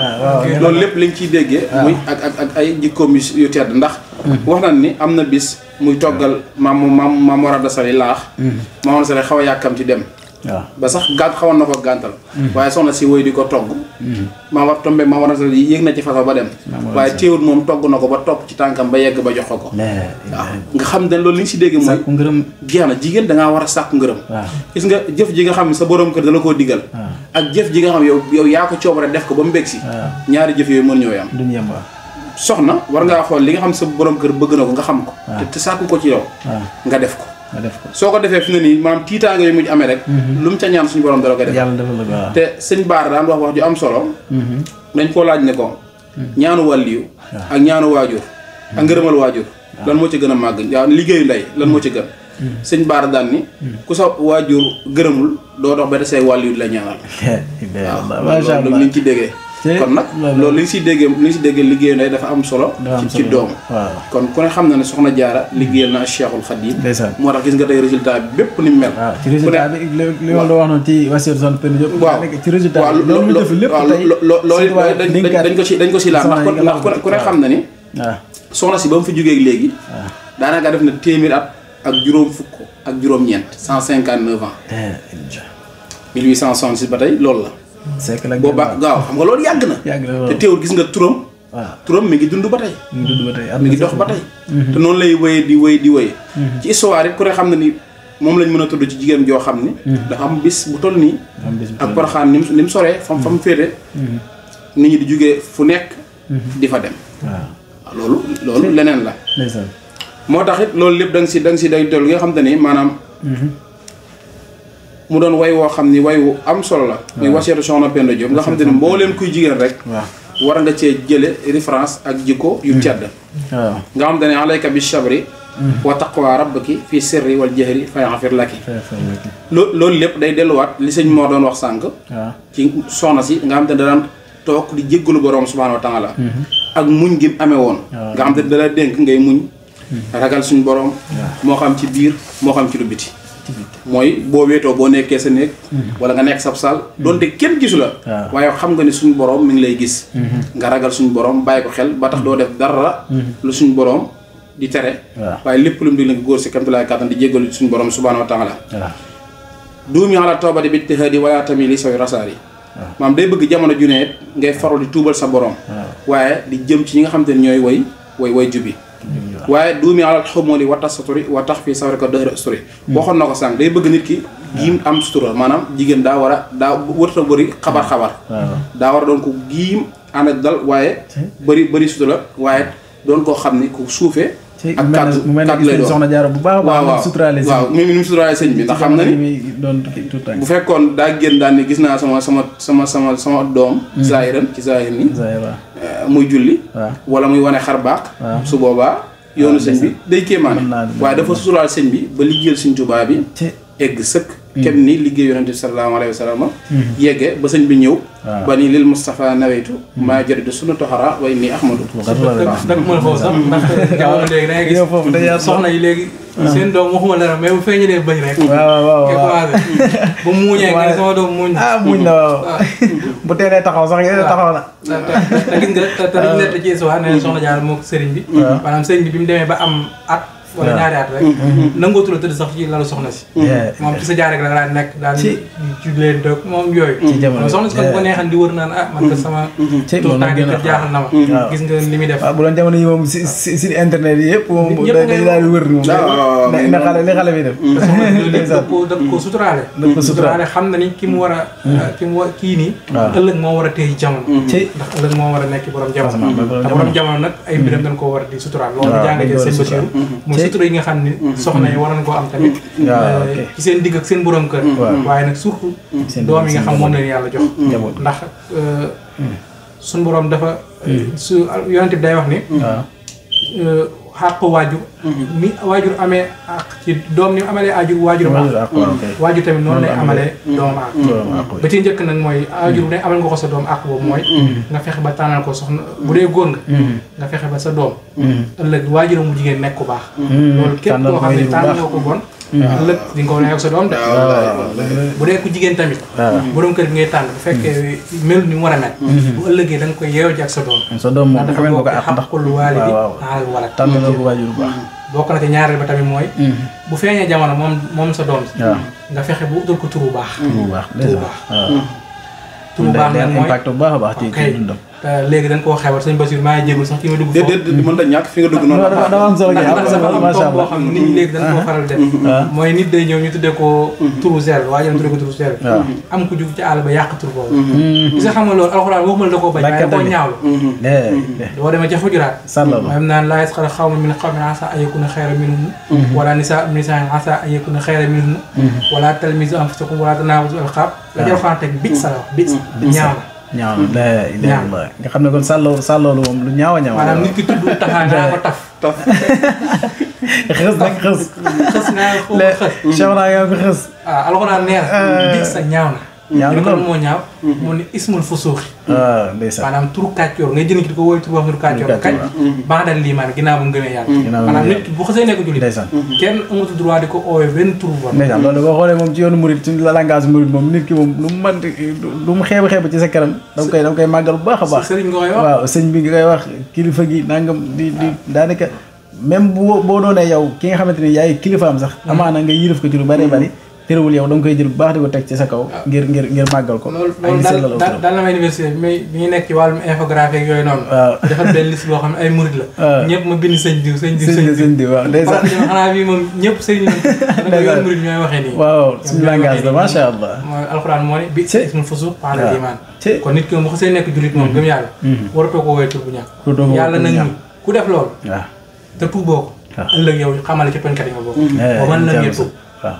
loolu lépp liñ ciy déggee muy ak ay jikkoom yu tedd ndax wax nañ ni am na bis muy toggal maam war a dasali laax maam war a dasali xaw a yàkkam ci dem waaw ba sax xawoon na ko gàntal waaye soxna si woy di ko togg maa war tombe maa war a yéeg na ci façon ba dem waaye téewul moom togg na ko ba topp ci tànkam ba yegg ba jox ko waaw nga xam ne loolu li ñu si dégg mooy ngërëm jeex na jigéen dangaa war a sàkku ngërëm gis nga jëf ji nga xam ne sa borom kër dala koo digal ak jëf ji nga xam yow yaa ko coobare def ko ba mu bég si ñaari jëf yooyu mën ñoo yam soxna war ngaa xool li nga xam ne sa borom kër bëgg na ko nga xam ko te sàkku ko ci yow nga def ko soo ko defee fi ne nii maanaam tiitaanga yu mujj amee rek lu mu ca ñaan suñu borom dala koy def te sëñ Baara daan wax ju am solo dañ koo laaj ne ko ñaanu wàlliyu ak ñaanu waajur ak ngërëmal waajur lan moo ci gën a màgg waaw liggéeyu ndey lan moo ci gën sëñ Baara daan ni ku sa waajur gërëmul doo dox ba te say wàlliyu la ñaanal waaw loolu liñ ci déggee kon nag loolu li ñu si déggee liggéeyu ndey dafa am solo ci doom kon ku ne xam na ne soxna Jaara liggéeyal na Cheikhul Khadim moo tax gis nga tey résultat bi bépp ni mu mel ci résultat bi li ma la wax noonu ci Wasiyatu Soxna Penda Diop waaw ci résultat bi loolu mu def lépp tey loolu dañ ko si laal ndax ku ne xam na ni soxna si ba mu fi jógee léegi daanaka def na téeméer at ak juróom fukk ak juróom-ñeent 159 ans 1866 ba tey loolu la booba gaaw xam nga loolu yàgg na te teewul gis nga turam mi ngi dund ba tey mi ngi dox ba tey te noonu lay wéyee di wéyee ci histoire it ku ne xam na ni moom lañ mën a tudd ci jigéen joo xam ni dafa am bis bu toll nii ak Porokhane ni mu soree fa mu féete nit ñi di jógee fu nekk di fa dem waaw loolu leneen la moo tax it loolu lépp da nga si day toll nga xam te ni maanaam mu doon way woo xam ni way wu am solo la muy Wasiyatu Soxna Penda Diop nga xam te ni mbooleem kuy jigéen rek war nga cee jële référence ak jikko yu tedd nga xam te ne alayka bi shabri wa taqwa rabbaki fi sirri wal jahri fa yaxfir laki loolu lépp day delluwaat li sëñ moo doon wax sànq ci soxna si nga xam te ne daan toog di jéggalu borom subhanahu wa taala ak muñ gi amee woon nga xam te ne dala dénk ngay muñ ragal suñu borom moo xam ci biir moo xam ci lu biti mooy boo weetoo boo nekkee sa néeg wala nga nekk sab saal doonte kenn gisu la waaye xam nga ni suñu borom mi ngi lay gis nga ragal suñu borom bàyyi ko xel ba tax doo def dara lu suñu borom di tere waaye lépp lu mu digle nga góor si kamtalaay kàttan di jéggalu suñu borom subhanahu wa taala duumi ala tawbati bi ijtihaadi wala tamili sawi rasaari maam day bëgg jamono ju ne ngay farul di tuubal sa borom waaye di jëm ci ñi nga xam te ne ñooy way jubi waaye duumi alal xumuli wa tasaturi wa tax fii sawri ko dëhër suri waxoon na ko sànq day bëgg nit ki giim am sutura maanaam jigéen daa wërta bëri xabar daa war a doon ko giim ànd ak dal waaye bëri sutura waaye doon koo xam ni ku suufee ak kàddu lay doon soxna Jaara bu baax waaw mi mu suturaale sëñ bi ndax xam na ni bu fekkoon daa génn daan ni gis naa sama doom zahiran ci zahir ni muy julli wala muy wane xar baax su boobaa yoonu sëñ bi day kéemaan waaye dafa suturaal sëñ bi ba liggéeyal sëñ Tuubaa bi egg sëkk kem ni liggéey yonente bi sallallahu alayhi wa sallam yegge ba sëñ bi ñëw ba ni lil Mustafa naweytu maa jëridu sunu toxara way nii Ahmadu dag mën foofu sax ndax jamono léegi da ngay gis soxna yi léegi seen doom waxuma dara mais bu feeñalee bëñ rek waaw commencé bu muuñee nga ne sama doom muuñ muuñ na waaw bu teelee taxaw sax ngeen taxaw na te gis nga te dañu nett ci histoire ne soxna Jaara moo sëriñ bi maanaam sëriñ bi mu demee ba am at wala ñaari at rek nangootu la tëdd sax ci lalu soxna si moom ci sa jaar rek la daan nekk daal ci leen dëkk moom yooyu soxna si kon bu ko neexan di wër naan man ko sama tout temps gi kat jaaxal na ma gis nga li muy def bu doon jamono yi moom si internet yi yëpp moom dañu daal di wër moom li xale bi def daf ko suturaale xam na ni ki mu war a kii nii ëllëg moo war a téye jamono ndax ëllëg moo war a nekk borom jamono te borom jamono nag ay mbiram dañ koo war a di suturaal loolu jàngee seen Basiru mooy sutura yi nga xam ni soxna yi war nañ koo am tamit ci seen digg ak seen borom kër waaye nag surtout doom yi nga xam moom leen yàlla jox ndax suñ borom dafa su yonent bi day wax ni xàq waajur ni waajur amee àq ci doom ni amalee waajuram àq waajur tamit noonu lay amalee doom àq ba ci njëkk nag mooy waajur bu ne amal nga ko sa doom àq boobu mooy nga fexe ba tànnal ko soxna bu dee góor nga fexe ba sa doom ëllëg waajuram mu jigéen nekk ku baax loolu képp koo xam ne tànn nga ko bon ëllëg di nga ko nekk sa doom de bu dee ku jigéen tamit borom kër gi ngay tànn bu fekkee melu ni mu war a mel bu ëllëgee da nga koy yeewoo ji ak sa doom moom dafa bokk xaqul waalidi alal walad tànn nga ko waajur bu baax bokk na ci ñaareel ba tamit mooy bu feeñee jamono moom sa doom si nga fexe bu utal ko tur bu baax tur bu baax nag mooy impact bu baax a baax ci dundam léegi dañ koo xewal sëñ Basiru maa ngi jéegul sax fi nga dugg déedéet mën ta ñàkk fi nga dugg noonu dama am solo boo xam ne nit ñi léegi dañ koo faral def mooy nit day ñëw ñu tuddee ko turu zel waaye ñu tuddee ko turu zel am ku jug ci àll ba yàq tur boobu gis nga xam nga loolu alxuraan waxuma la da koo bañ waaye da koo ñaawlu doo demee ca xujuraat maanaam naan laa yasxar xawmun min qawmin asaa an yakuna xayran minhum wala nisaa min nisaain asaa an yakuna xayran minhum wala talmizu anfusakum wala tanaabazu alqaab la jël xaan teg bit sa la wax bit ñaaw ñaaw la ilaha illallah nga xam ne kon sàlloolu moom lu ñaaw a ñaaw maanaam nit ki tudd taxaa naa ko taf xës nag xës naa ko xës cheikh naa nga ko xës alxuraan nee na bit sa ñaaw na li ko moo ñaaw moo ni ismul fusuuxi ndeysaan maanaam turu kàccoor ngay jënd ki di ko wooy turu wax turu kàccoor kañ baax dal lii maanaam ginnaaw bu mu gëmee yàlla maanaam nit ki bu xasee nekk jullit kenn amatul droit di ko oowee benn turu bon ndeysaan loolu boo xoolee moom ci yoonu murid ci langage murid moom nit ki moom lu mu mën lu mu xeeba ci sa kanam danga koy màggal bu baax a baax sëriñ nga koy wax waaw sëñ bi nga koy wax kilifa gi nangam di daanaka même boo doonee yow ki nga xamante ni yaay kilifaam sax amaana nga yilif ko ci lu bari bari terewul yow da nga koy jël bu baax di ko teg ci sa kaw ngir màggal ko loolu daal na ma université bi ñu nekk ci wàllum infographie yooyu noonu defal benn liste boo xam ne ay murid la ñëpp ma bind sëñ diw waaw ndeysaan xanaa bi moom ñëpp sëñ yoon murid ñooy waxee nii waaw suñu langage la macha allah mooy alxuraan moo ne bi ismul fusuuq ba'dal iimaan kon nit ki moom bu xasee nekk jullit moom gëm yàlla waratoo ko woowee tur bu ñàkk yàlla nag ni ku def loolu te tuuboo ko ëllëg yow xamale ci tooñkat yi nga bokk ba man lam yatuub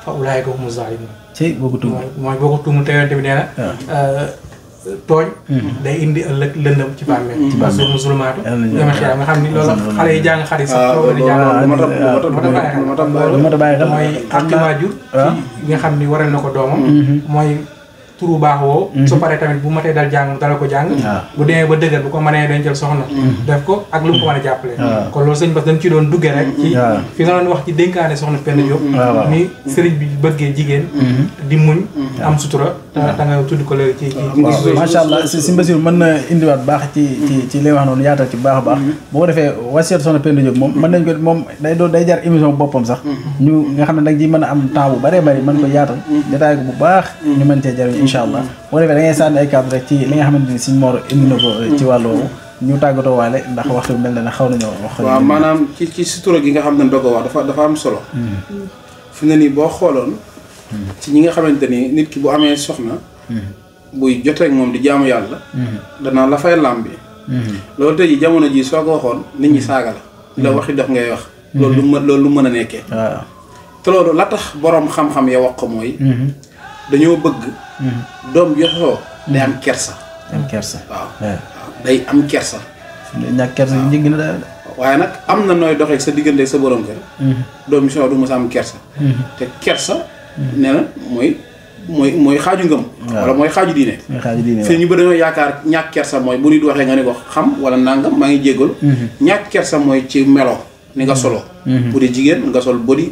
fa ulaa'ika humu zaalimuun ci boo ko tuum mooy boo ko tuumul te yonent bi nee na tooñ day indi ëllëg lëndëm ci bàmmeel ci bàmmeel musulmaatu dama xel nga xam ni loolu xale yi jàng xarit sax di jàng moo tax bàyyi xel mooy àqi waajur ci nga xam ni waral na ko doomam mooy turu baax woo su paree tamit bu matee dal jàng dala ko jàng bu demee ba dëgër bu ko mënee dencal soxna def ko ak lu mu ko mën a jàppale kon loolu sëñ Bass dañ ci doon duggee rek ci fi nga doon wax ci dénkaane soxna Penda Diop ni sëriñ bi bëggee jigéen di muñ am sutura da nga tudd ko léegi ci macha allah si Basiru mën na indiwaat baax ci li wax noonu yaatal ci baax a baax boo ko defee wasiatu soxna Penda Diop moom mën nañ ko moom day jar émission boppam sax ñu nga xam ne nag ji mën a am temps bu bëree bëri mën ko yaatal détaillé ko bu baax ñu mën cee jariñ incha allah boo defee da ngay sànni ay kàddu rek ci li nga xamante ni Sëñ Mor indi na ko ci wàllu woowu ñu tàggatoo waale ndax waxtu bi mel na ne xaw nañoo wax waaw maanaam ci sutura gi nga xam ne doog a wax dafa am solo fi ne nii boo xooloon ci ñi nga xamante ni nit ki bu amee soxna buy joteeg moom di jaamu yàlla danaa la fay làmbi loolu tey ji jamono ji soo ko waxoon nit ñi saaga la waxi dox ngay wax loolu lu mën a nekkee te loolu la tax boroom xam-xam ya wax ko mooy dañoo bëgg doom joxoo day am kersa waaw day am kersa ñàkk kersa yu njëgg na daal waaye nag am na nooy doxee sa diggante sa borom kër doom bi soo du mës a am kersa te kersa nee na mooy xaaju ngëm wala mooy xaaju diine fii ñu bëri dañoo yaakaar ñàkk kersa mooy bu nit waxee nga ne ko xam wala nangam maa ngi jéggalu ñàkk kersa mooy ci melo ni nga solo bu dee jigéen nga sol body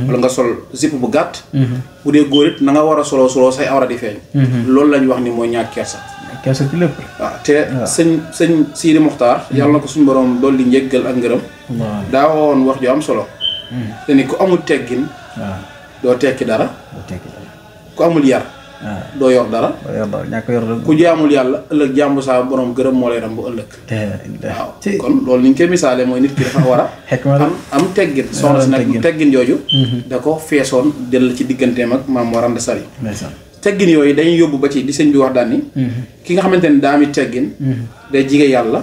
wala nga sol zip bu gàtt bu dee góor it na nga war a soloo say awra di feeñ loolu lañ wax ni mooy ñàkk kersa ci lépp waaw te sëñ Sidi Mokhtar yàlla na ko suñu borom dool di njéggal ak ngërëm daa woon wax ju am solo te ni ku amul teggin doo tekki dara ku amul yar doo yor dara ñàkk yor ku jaamul yàlla ëllëg jàmbu saa borom gërëm moo lay ram bu ëllëg waaw kon loolu ni ñu koy misaale mooy nit ki dafa war a am teggin soxna si nag teggin jooju da ko feesoon del ci digganteem ak maam Mor Anta Sali teggin yooyu dañuy yóbbu ba ci di sëñ bi wax daan ni ki nga xamante ni daa ami teggin day jige yàlla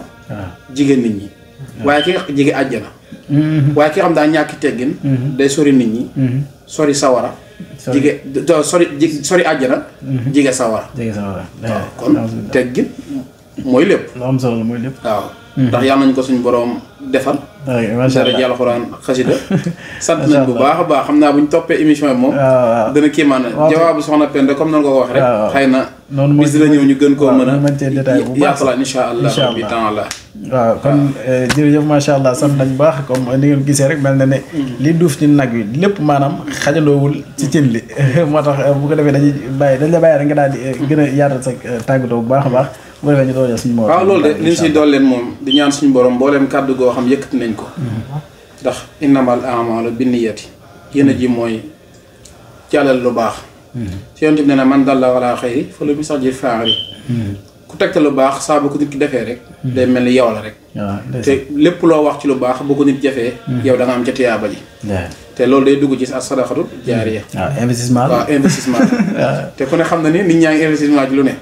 jige nit ñi waaye ki nga jige àjjana waaye ki nga xam daa ñàkki teggin day sori nit ñi sori sawara sori àjjana jige sawara waaw kon teggin mooy lépp lu am solo mooy lépp waaw ndax yàlla nañ ko suñu borom defal dara ji alxuraan xasida sant nañ bu baax a baax xam naa bu ñu toppee émission bi moom dana kéemaan jawaabu soxna Penda comme noonu nga ko wax rek xëy na bis dina ñëw ñu gën koo mën a yaatalaat insha allah rabbi taala waaw kon jërëjëf macha allah sant nañ baax comme ni ngeen gisee rek mel na ne li duuf ci nag wi lépp maanaam xajaloowul ci cin li moo tax bu ko defee dañ la bàyyi rek nga daal di gën a yaatal sa tàggatoo bu baax a baax bu defee ñu doole suñu waaw loolu de li ñu siy dool leen moom di ñaan suñu borom mbooleem kàddu goo xam yëkkati nañ ko ndax innamal a'maalu binniyati yéen a ji mooy jàllal lu baax si yonent bi ne na man dalla ala xayri fa lu misajir faari ku tegte lu baax saa bu ko nit ki defee rek day mel ni yow la rek te lépp loo wax ci lu baax bu ko nit jafee yow da nga am ca tiyaaba ji te loolu day dugg ci as sadaxatu jaariya investissement waaw investissement te ku ne xam na ni nit ñaa ngi investissement ci lu ne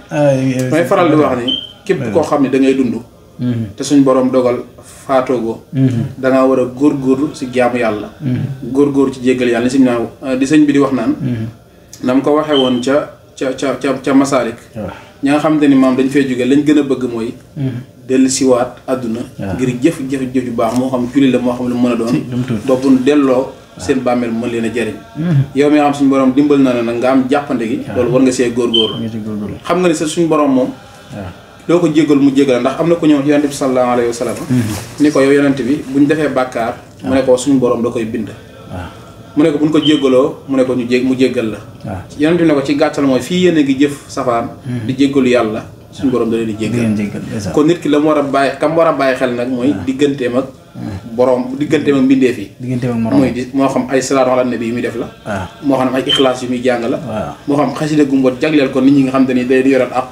may faral di wax ni képp koo xam ne da ngay dund te suñ borom dogal faatoogo da ngaa war a góorgóorlu si jaamu yàlla góorgóorlu ci jéggal yàlla si naaw di sëñ bi di wax naan na mu ko waxee woon ca Masaalik ña nga xamante ni maam dañ fay jóge lañ gën a bëgg mooy dellu siwaat àdduna ngir jëf ju baax moo xam julli la moo xam lu mën a doon boppun delloo seen bàmmeel mën leen a jëriñ yow mi nga xam suñu borom dimbal na la nag nga am jàppande gi loolu war nga see góorgóorlu xam nga ni sa suñu borom moom doo ko jéggal mu jéggal ndax am na ko ñëw yonent bi sallallahu alayhi wa sallam ni ko yow yonent bi buñ defee bàkkaar mu ne ko suñu borom da koy bind mu ne ko buñ ko jéggaloo mu ne ko mu jéggal la yonent bi ne ko ci gàttal mooy fii yéen a ngi jëf safaan di jéggalu yàlla suñu borom da leen di jéggal kon nit ki la mu war a bàyyi kam war a bàyyi xel nag mooy digganteem ak borom digganteem ak mbindeef yi mooy di moo xam ay salaatu ala nabi yu muy def la moo xam ay ixlaas yu muy jàng la moo xam xasida gumbot jagleel ko nit ñi nga xam te ni day di yoral ak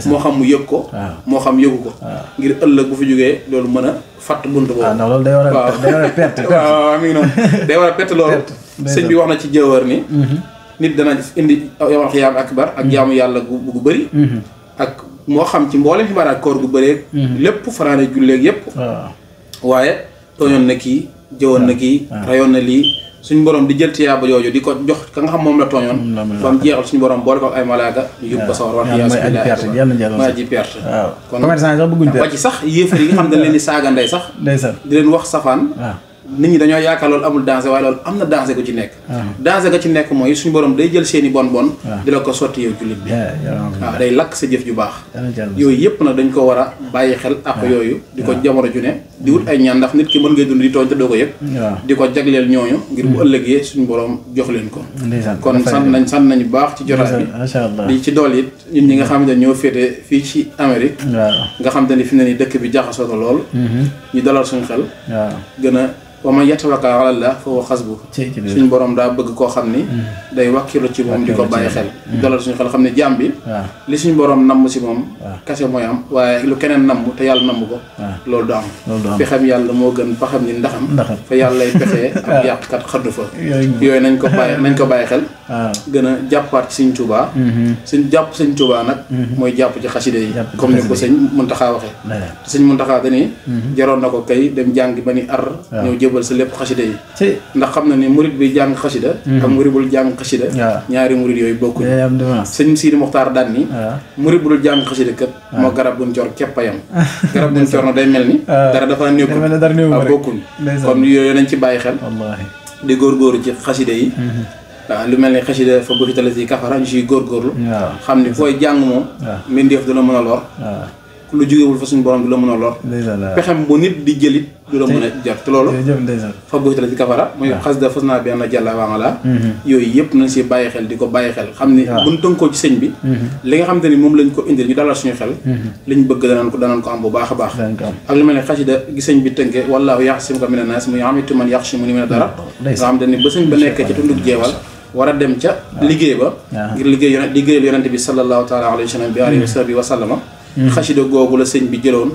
moo xam mu yëg ko moo xam yëgu ko ngir ëllëg bu fi jógee loolu mën a fatt bunt boobu loolu day war a perte waaw mi ngi noonu day war a perte loolu sëñ bi wax na ci jëwër ni nit dana indi yomal xiyaam akbar ak jaamu yàlla gu bëri ak moo xam ci mboolem xibaar ak koor gu bëreeg lépp fanaane julleeg yépp waaye tooñoon na kii jëwoon na kii rayoon na lii suñu borom di jël tiyaaba jooju di ko jox ka nga xam moom la tooñoon ba mu jeexal suñu borom boole ko ay malaaka ñu yóbbu ko sawar wax mooy aji perte kon ba ci sax yéefar yi nga xam dañ leen di saaga ndey sax di leen wax safaan nit ñi dañoo yaakaar loolu amul danger waaye loolu am na danger gu ci nekk danger ga ci nekk mooy suñu borom day jël seeni bon di la ko sotti yow jullit bi waaw day lakk sa jëf ju baax yooyu yëpp nag dañ ko war a bàyyi xel ak yooyu di ko jamono ju ne di wut ay ñaan ndax nit ki mën ngay dund di tooñ te doo ko yëg di ko jagleel ñooñu ngir bu ëllëgee suñu borom jox leen ko kon sant nañu baax ci jotaay bi di ci dool it ñun ñi nga xam ne ñoo féete fii ci Amérique nga xam te ni fi mu ne nii dëkk bi jaxasoo na lool ñu dalal suñu xel gën a wa man yatawakkal ala Allah fa huwa hasbuh suñu borom daa bëgg koo xam ni day wakkilu ci moom di ko bàyyi xel dalal suñu xel xam ne jaam bi li suñu borom namm si moom kase mooy am waaye lu keneen namm te yàlla namm ko loolu du am pexem yàlla moo gën paxam ni ndaxam fa yàlla lay pexee ak yàqkat xaddu fa yooyu nañ ko bàyyi xel gën a jàppaat ci Sëñ Tuubaa jàpp Sëñ Tuubaa nag mooy jàpp ci xasida yi comme ni ko Sëñ Muntaxaa waxee te Sëñ Muntaxaa dañuy jaroon na ko kay dem jàngi ba ni ar ñëw jëbal sa lépp xasida yi ndax xam na ni murid bi jàng xasida ak murid bul jàng xasida ñaari murid yooyu bokkuñu sëñ Sidi Muxtaar daan ni murid bu dul jàng xasida kat moo garab buñ cor keppayam garab buñ cor na day mel ni dara dafa nekkul bokkuñ kon yooyu nañ ci bàyyi xel di góorgóorlu ci xasida yi waaw lu mel ni xasida fa buxitala si kafara ñu siy góorgóorlu xam ni fooy jàng moom mbindeef du la mën a lor lu jógewul fa suñu borom du la mën a lor pexem bu nit di jëlit du la mën a jar te loolu fa boytala ci kafara muy xasida fas naa benn jàlla waangala yooyu yëpp nañ si bàyyi xel di ko bàyyi xel xam ni buñ tënkoo ci sëñ bi li nga xam te ni moom lañ ko indil ñu dalal suñu xel liñ bëgg danañ ko am bu baax a baax ak lu mel ne xasida gi sëñ bi tënke wallaahu yaxsimuka mina naas muy amitu man yaxsimuni mina dara nga xam te ni ba sëñ ba nekkee ci tundug jeewal war a dem ca liggéey ba ngir liggéeyal yonente bi sallallahu taala alayhi wa sallam bi alihi wa sallama xasida googu la sëñ bi jëloon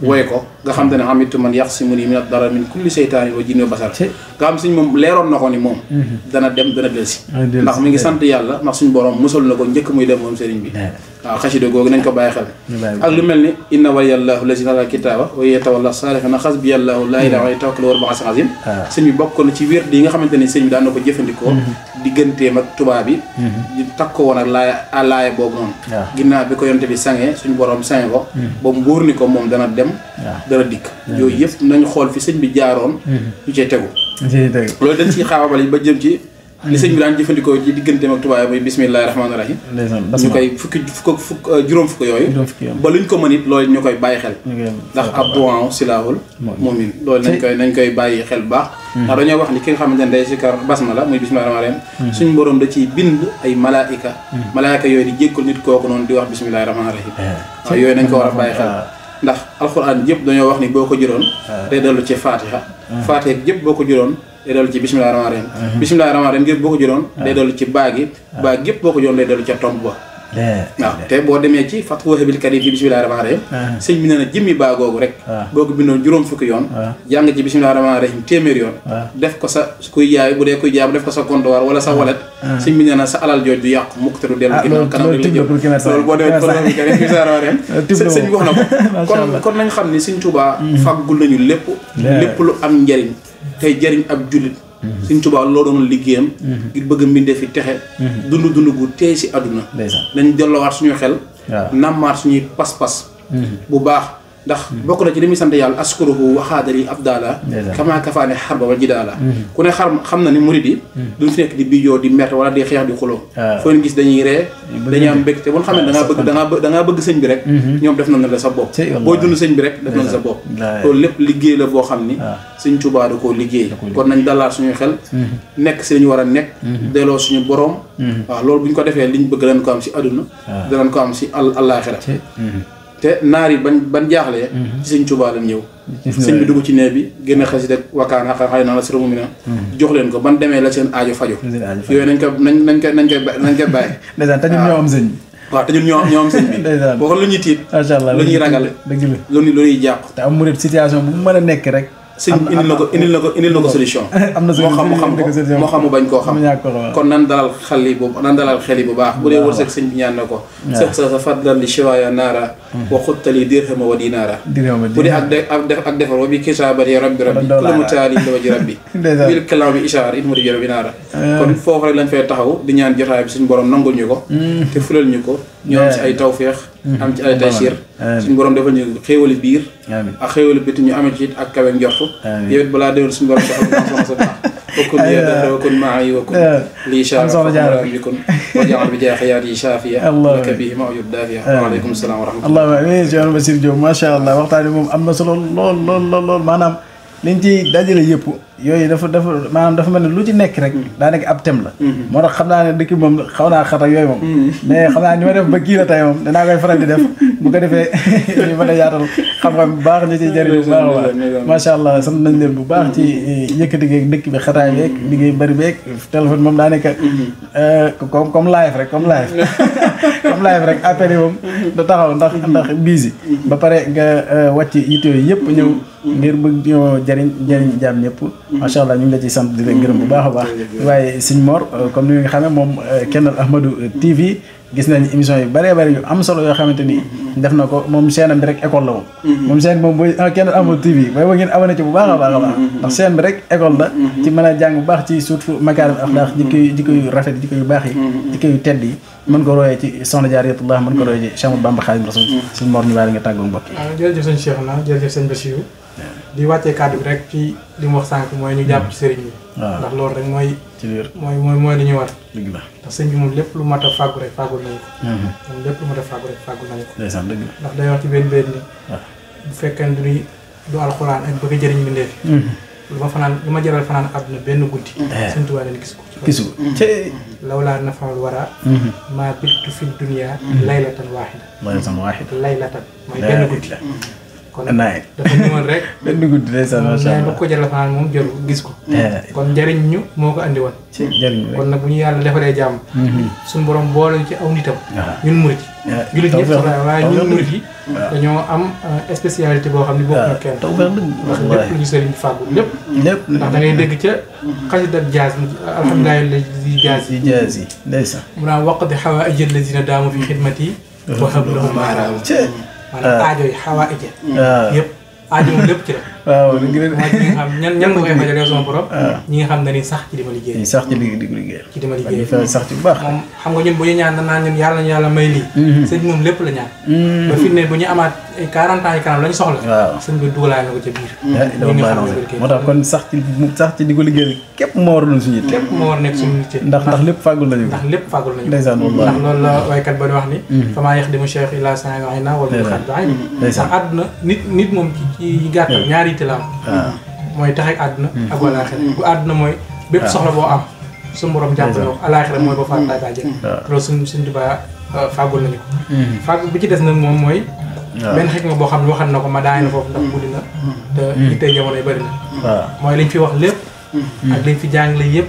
woy ko nga xam te ne amitu man yaxsimuni mina dara min kulli seytaani wa jinni wa basar nga xam sëñ moom leeroon na ko ni moom dana dem dana delsi ndax mi ngi sant yàlla ndax suñu borom musal na ko njëkk muy dem moom sëriñ bi waaw xasida googu nañ ko bàyyi xel ak lu mel ni inna waliyallahu lazi nazala kitaaba wa yatawalla salihina xasbiyallahu laa ilaaha illa tawakkal war ba azim sëñ bi bokk na ci wér yi nga xamante ni sëñ bi daan na ko jëfandikoo digganteem ak tubaab bi di takk ko woon ak laaya boobu noonu ginnaaw bi ko yonte bi sangee suñu borom sange ko ba mu wóor ni ko moom dana dem dana dikk yooyu yëpp nañ xool fi sëñ bi jaaroon ñu cee tegu loolu dañ ciy xaababal yi ba jëm ci li sëñ bi daan jëfandikoo ci digganteem ak tubaab muy bismillahi rahmaani rahim ñu koy juróom fukk yooyu ba luñ ko mën it loolu ñu koy bàyyi xel ndax ab duwaan silaahul mu'min loolu nañ koy bàyyi xel bu baax ndax dañoo wax ni ki nga xamante ne day sikar basmala muy bismillahi rahmaani rahim suñ borom da ciy bind ay malaayika yooyu di jéggul nit kooku noonu di wax bismillahi rahmaani rahim waaw yooyu nañ ko war a bàyyi xel ndax alxuraan yëpp dañoo wax ni boo ko jëloon day dellu ci fatiha yëpp boo ko jëloon day dellu ci bismillahi rahmaani rahim bismillahi rahmaani rahim ngir boo ko jëloon day dellu ci baag yëpp boo ko jëloon day dellu ca tomb ba waaw te boo demee ci fatwa bil karim fi bismillahi rahmaani rahim sëñ bi nee na jëmmi baagoogu rek boo ko bindoon juróom fukki yoon jàng ci bismillahi rahmaani rahim téeméer yoon def ko sa kuy jaay bu dee kuy jaay bu def ko sa comptoir wala sa wallet sëñ bi nee na sa alal jooj du yàqu mukk te du dellu ginnaaw kanam di la jëm loolu boo demee fatwa bil karim fi bismillahi rahmaani rahim sëñ bi wax na ko kon nañ xam ni sëñ Tuubaa fàggul nañu lépp lu am njariñ tey jariñ ab jullit Sëñ Tuubaa loo doon liggéeyam ngir bëgg mbindee fi texe dund gu teey si àdduna dañ delloowaat suñu xel nammaat suñuy pas-pas bu baax ndax bokk na ci li muy sant yàlla askuruhu waxaadari abdala kama kafaane xarba wal jidaala ku ne xam na ni murid yi duñ fi nekk di bijoo di merte wala di xeex di xuloo foo leen gis dañuy ree dañuy am mbégte bu ñu xam ne dangaa bëgg sëñ bi rek ñoom def nañ la sa bopp booy dund sëñ bi rek def nañ sa bopp loolu lépp liggéey la boo xam ni Sëñ Tuubaa da koo liggéey kon nañ dalaat suñuy xel nekk si lañu war a nekk delloo suñu borom waaw loolu bu ñu ko defee liñ bëgg danañ ko am si àdduna danañ ko am si àllaaxira te naar yi ban jaaxlee ci Sëñ Tuubaa lañ ñëw sëñ bi dugg ci nee bi génn xasida ak wakaana xëy na la siramu mi na jox leen ko ban demee la seen aajo fajo yooyu nañ koy bàyyi te ñun ñoo am sëñ waaw te ñun ñoo am sëñ bi boo xam lu ñuy tiit lu ñuy ragal lu ñuy jàq te am murid situation bu mu mën a nekk rek sëñ indil na ko solution am na solution moo xam mu bañ koo xam kon nan dalal xel yi bu baax bu dee wërsëg sëñ bi ñaan na ko sa fadlan li shiwaaya naara wa xuttali dirhama wa dinaara bu dee ak defar wa bi kisaabati rabbi kullu mutaali la waji rabbi bil kalam bi ishaar it mu di jërë bi naara kon foofu rek lañ fay taxaw di ñaan jotaay bi suñu borom nangul ñu ko te fulal ñu ko ñu am ci ay tawféex am ci ay taysiir suñu borom defal ñu xéewali biir ak xéewali biti ñu amee ci it ak kawe njortu yow it balaa déwén suñu borom defal ñu sa baax wakun li dara wakun maay wakun lii shaara bikun wa jaal bi jaa xayaat yi shaafiya laka bihi ma ujub daafiya waaleykum salaam wa rahmatullah allahumma Cheikh Bassirou Diop macha allah waxtaan bi moom am na solo lool maanaam liñ ci dajale yëpp yooyu dafa maanaam dafa mel ne lu ci nekk rek daa nekk ab thème la moo tax xam naa ne dëkk moom xaw naa xat ak yooyu moom mais xam naa ni ma def ba kii la tey moom danaa koy faral di def bu ko defee ñu mën a yaatal xam-xam bu baax ñu ciy jëriñ bu baax a baax macha allah sant nañ leen bu baax ci yëkkati geeg dëkk bi xataay beeg liggéey bëri beeg téléphone moom daa nekk comme live rek comme live rek appel yi moom da taxaw ndax busy ba pare nga wàcc yitte yooyu yëpp ñëw ngir bëgg ñoo jëriñ jaam ñëpp macha allah ñu ngi la ci sant di leen gërëm bu baax a baax waaye Sëñ Mor comme ni nga xamee moom Kennel Ahmadou TV gis nañ émission yu bëree bëri yu am solo yoo xamante ni def na ko moom chaîne bi rek école la moom chaîne moom booy Kennel Ahmadou TV booy ba ngeen abonné ci bu baax a baax a baax ndax chaîne bi rek école la ci mën a jàng bu baax ci surtout makaarim axlaaq jikko yu rafet jikko yu baax yi jikko yu tedd yi mën ko royee ci Soxna Jaaratullaah mën ko royee ci Cheikh Ahmadou Bamba Xaadimu Rasuul Sëñ Mor ñu bàyyi nga tàggoo mbokk yi jërëjëf sëñ Cheikh na jërëjëf sëñ Bassirou di wàccee kàddu bi rek ci li mu wax sànq mooy ñu jàpp ci sëriñ bi. ndax loolu rek mooy. ci biir mooy li ñu war. dëgg la ndax sëñ bi moom lépp lu mat a fàggu rek fàggul nañu ko. moom lépp lu mat a fàggu rek fàggul nañu ko. ndeysaan dëgg la. ndax day wax ci benn ni. bu fekkee du alxuraan ak bëgg a jëriñ mbindeef. lu ma jaral fanaan àdduna benn guddi. Sëñ Tuubaa ne gis ko. gisu ko lawlaa nafaul wara. maa bittu fi dunya laylatan waahida. laylatan mooy benn guddi. kon dafa ñëwoon rek. benn guddi ndeysaan macha allah ba ko jaral fanaan moom jëru gis ko. kon njëriñ ñu moo ko andi woon. kon nag bu ñu yàlla defaree jàmm. suñu borom boole ci aw nitam. ñun murit yi. jullit ñëpp sax waaye ñun murit yi. dañoo am spécialité boo xam ne bokk na kenn. ndax lépp lu ñu sëriñ fàggu lépp. ndax da ngay dégg ca xasida jaaz alhamdulilah lazi jaaz yi ndeysaan. mu naan waqdi xawaaij allazina daamu fi xidmati wa hablahum maanaam aajo yi xawaaij yëpp aajo moom lépp ci la. waaw mooy ñi nga xam ñan nga koy fajalee sama borom. ñi nga xam ne ni sax ci di ma liggéey. sax ci di liggéey. ci di ma liggéey sax ci bu baax. moom xam nga ñun bu ñu ñaan danaa ñun yàlla ñu yàlla may lii. sëñ moom lépp la ñaan. ba fi ne bu ñu amaat ay 40 ans yi kanam lañ soxla. waaw sëñ bi dugalaay na ko ca biir. ñi nga xam ne moo tax kon sax ci di ko liggéey képp moo war doon suñu yitte. képp moo war nekk suñu yitte. ndax lépp fàggul nañu ko. ndax lépp fàggul nañu ko. ndeysaan wallaahi ndax loolu la waykat ba di wax ni. famaa yaxdimu cheikh illa saa ayna wala mu xat ba ndax àdduna nit moom ci gàttal ñaari yitte la am. mooy tax ak àdduna ak alaaxira bu àdduna mooy bépp soxla boo am suñu borom jàppale ko alaaxira mooy ba faat taay bàjjen loolu suñ Tuubaa fàggul nañu ko fàgg bi ci des nag moom mooy benn xikma boo xam ne waxal na ko ma daay na foofu ndax guddi na te ittee jamono yi bëri na mooy liñ fi wax lépp ak liñ fi jàngale yëpp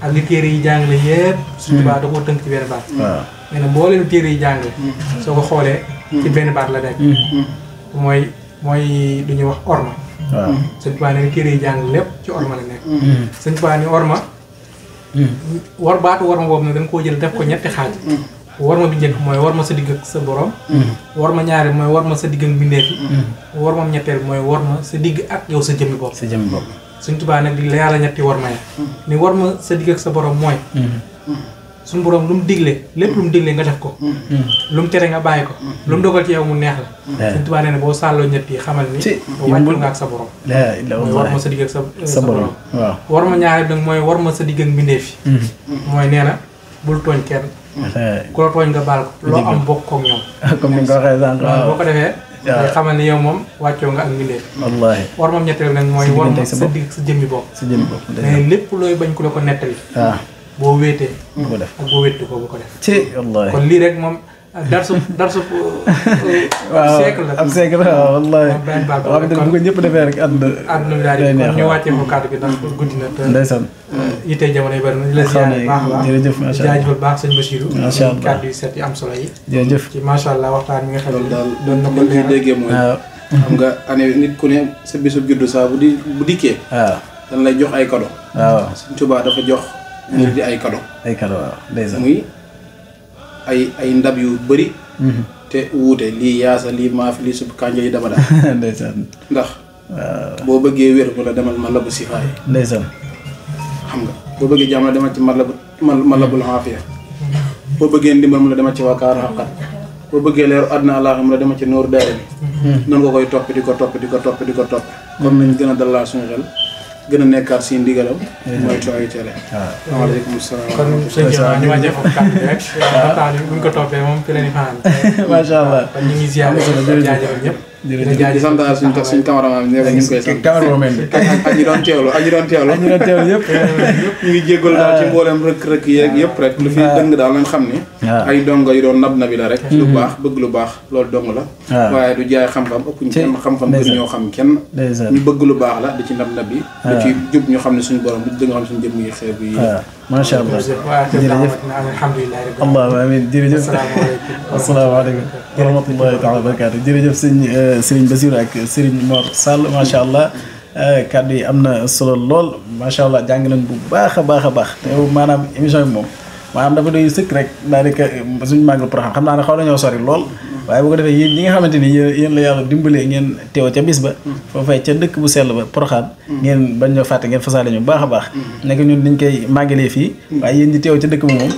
ak li téere yi jàngale yëpp suñ Tuubaa da koo tënk ci benn baat mais nag boo leen téere yi jàngale soo ko xoolee ci benn baat la nekk mooy lu ñuy wax orma sëñ Tuubaa ne téere yi jàng lépp ci orma la nekk sëñ Tuubaa ni orma baatu worma boobu nag dañ koo jël def ko ñetti xaaj worma bi njëkk mooy worma sa digg ak sa borom worma ñaari mooy worma sa digg ak mbindeef yi wormam ñetteel mooy worma sa digg ak yow sa jëmmi bopp sëñ Tuubaa nag di la yàlla ñetti worma ya ni worma sa digg ak sa borom mooy suñu borom lu mu digle lépp lu mu digle nga def ko lu mu tere nga bàyyi ko lu mu dogal ci yow mu neex la sëñ Tuubaa nee na boo sàlloo ñett yi xamal ni wàccu nga ak sa borom mooy war ma sa digg ak sa borom war ma ñaari nag mooy war ma sa digg ak mbindeef yi mooy nee na bul tooñ kenn ku la tooñ nga baal ko loo am bokk koog ñoom comme ni nga ko waxee sànq boo ko defee day xamal ni yow moom wàccoo nga ak mbindeef wallaahi war moom ñetteel nag mooy war ma sa digg sa jëmmi bopp mais lépp looy bañ ku la ko nettali boo wéetee. bu ko def ak boo wéetu ko bu ko def. ci wallaahi kon lii rek moom darsu. waaw siècle la ab siècle la waaw wallaahi. benn baat waaw bu ko ñëpp defee rek àdduna bi daal di kon ñu wàccee ko kàddu gi ndax guddi na. ndeysaan. yitte jamono yi bëri na di la ziyaare baax a baax jërëjëf macha allah jaajëfal baax sëñ Bachirou. macha allah kàddu yu set yi am solo yi. jërëjëf ci macha allah waxtaan mi nga xam ne doon na ko leeral déggee mooy. xam nga année nit ku ne sa bisub juddu saa bu dikkee. waaw dañ lay jox ay cadeau. waaw Sëñ Tuubaa dafa jox. ñu di ay cadeau. ay cadeau waaw ndeysaan. muy ay ndab yu bëri. te wuute lii yaasa lii maaf lii sub kànja yi dama daal. ndeysaan. ndax. waaw boo bëggee wér mu la demal man la bu sifaay. ndeysaan. xam nga boo bëggee jàmm la demal ci man la bul xaafiya. boo bëggee ndimbal mu la demal ci wakkaar xaqat. boo bëggee leeru àdduna àllaaxira mu la demal ci nooru daara bi. noonu nga koy topp di ko topp. kon nañ gën a dalal suñu xel. gën a nekkaat si ndigalam. mooy ay tere. waaw waaleykum salaam. kon sëñ bi ñu wàccee foofu kàddu gi rek. waxtaan bi bu ñu ko toppee moom fi la ñu fanaan. macha allah kon ñu ngi ziar jaajëfal ñëpp. di sant suñ cameraman bi ñu ngi koy sant. ak ñi doon teewlu yëpp. ñu ngi jégalu daal ci mboolem rëkk-rëkk yeeg yëpp rek. lu fi dëng daal nañ xam ni. ay dongo yu doon nab nabi la rek. lu baax bëgg lu baax loolu dong la. waaye du jaay xam-xam ëpp ñu kenn xam-xam gën ñoo xam kenn. ñu bëgg lu baax la di ci nab nabi. lu ci jub ñu xam ne suñu borom du dëgg nga xam suñu jëm yi xeeb yi. macha allah jërëjëf alhamdulilah. allahumma amiin jërëjëf. asalaamaaleykum wa rahmatullahi taala wa barakaatu jërëjëf Serigne Bassirou ak Serigne Mor Sall macha allah kàddu yi am na solo lool macha allah jàng nañ bu baax a baax te maanaam émission bi moom maanaam dafa doy sëkk rek daanaka suñu màggal Porokhane xam naa ne xaw nañoo sori lool waaye bu ko defee yéen ñi nga xamante ni yéen la yàlla dimbalee ngeen teew ca bis ba foofay ca dëkk bu sell ba Porokhane ngeen bañ ñoo fàtte ngeen fasaale ñu baax a baax nekk ñun niñ koy màggalee fii waaye yéen ñi teew ca dëkk ba moom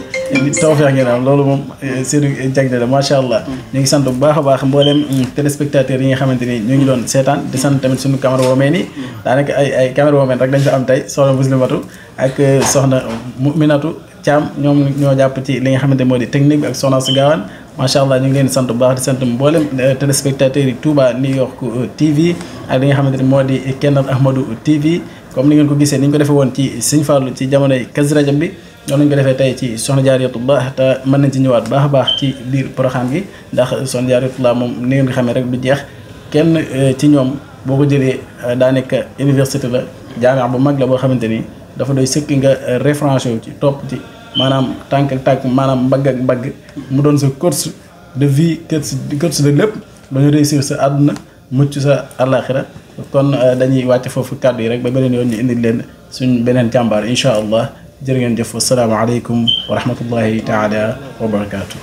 tawfeex ngeen am loolu moom seenu jagle la macha allah. ñu ngi sant bu baax a baax mboolem téléspectateurs yi nga xamante ni ñu ngi doon seetaan di sant tamit suñu caméra woomeen yi daanaka ay caméra woomeen rek dañ fa am tey soxna Muslimatu ak soxna Muminatu Thiam ñoom ñoo jàpp ci li nga xamante moo di technique bi ak soxna su gaawaan macha allah ñu ngi leen di sant bu baax di sant mboolem téléspectateurs yi Touba New York TV ak li nga xamante ni moo di Kennal Ahmadou TV comme ni ngeen ko gisee ni ñu ko defee woon ci Sëñ Fallu ci jamonoy Kazu Rajab bi noonu lañu ko defee tey ci soxna Jaariyatullah te mën nañ ci ñëwaat baax a baax ci biir programme gi ndax soxna Jaariyatullah moom ni ngeen ko xamee rek du jeex kenn ci ñoom boo ko jëlee daanaka université la jaamia bu mag la boo xamante ni dafa doy sëkk nga référence wu ci topp ci maanaam tànk ak tànk maanaam mbagg ak mbagg mu doon sa course de vie course de lépp ba ñu réussir sa àdduna mucc sa àllaaxira kon dañuy wàcc foofu kàddu yi rek ba beneen yoon ñu indil leen suñ beneen jàmbaar incha allah jërë ngeen jëf asalaamaaleykum wa rahmatullahi taala wa barakaatu.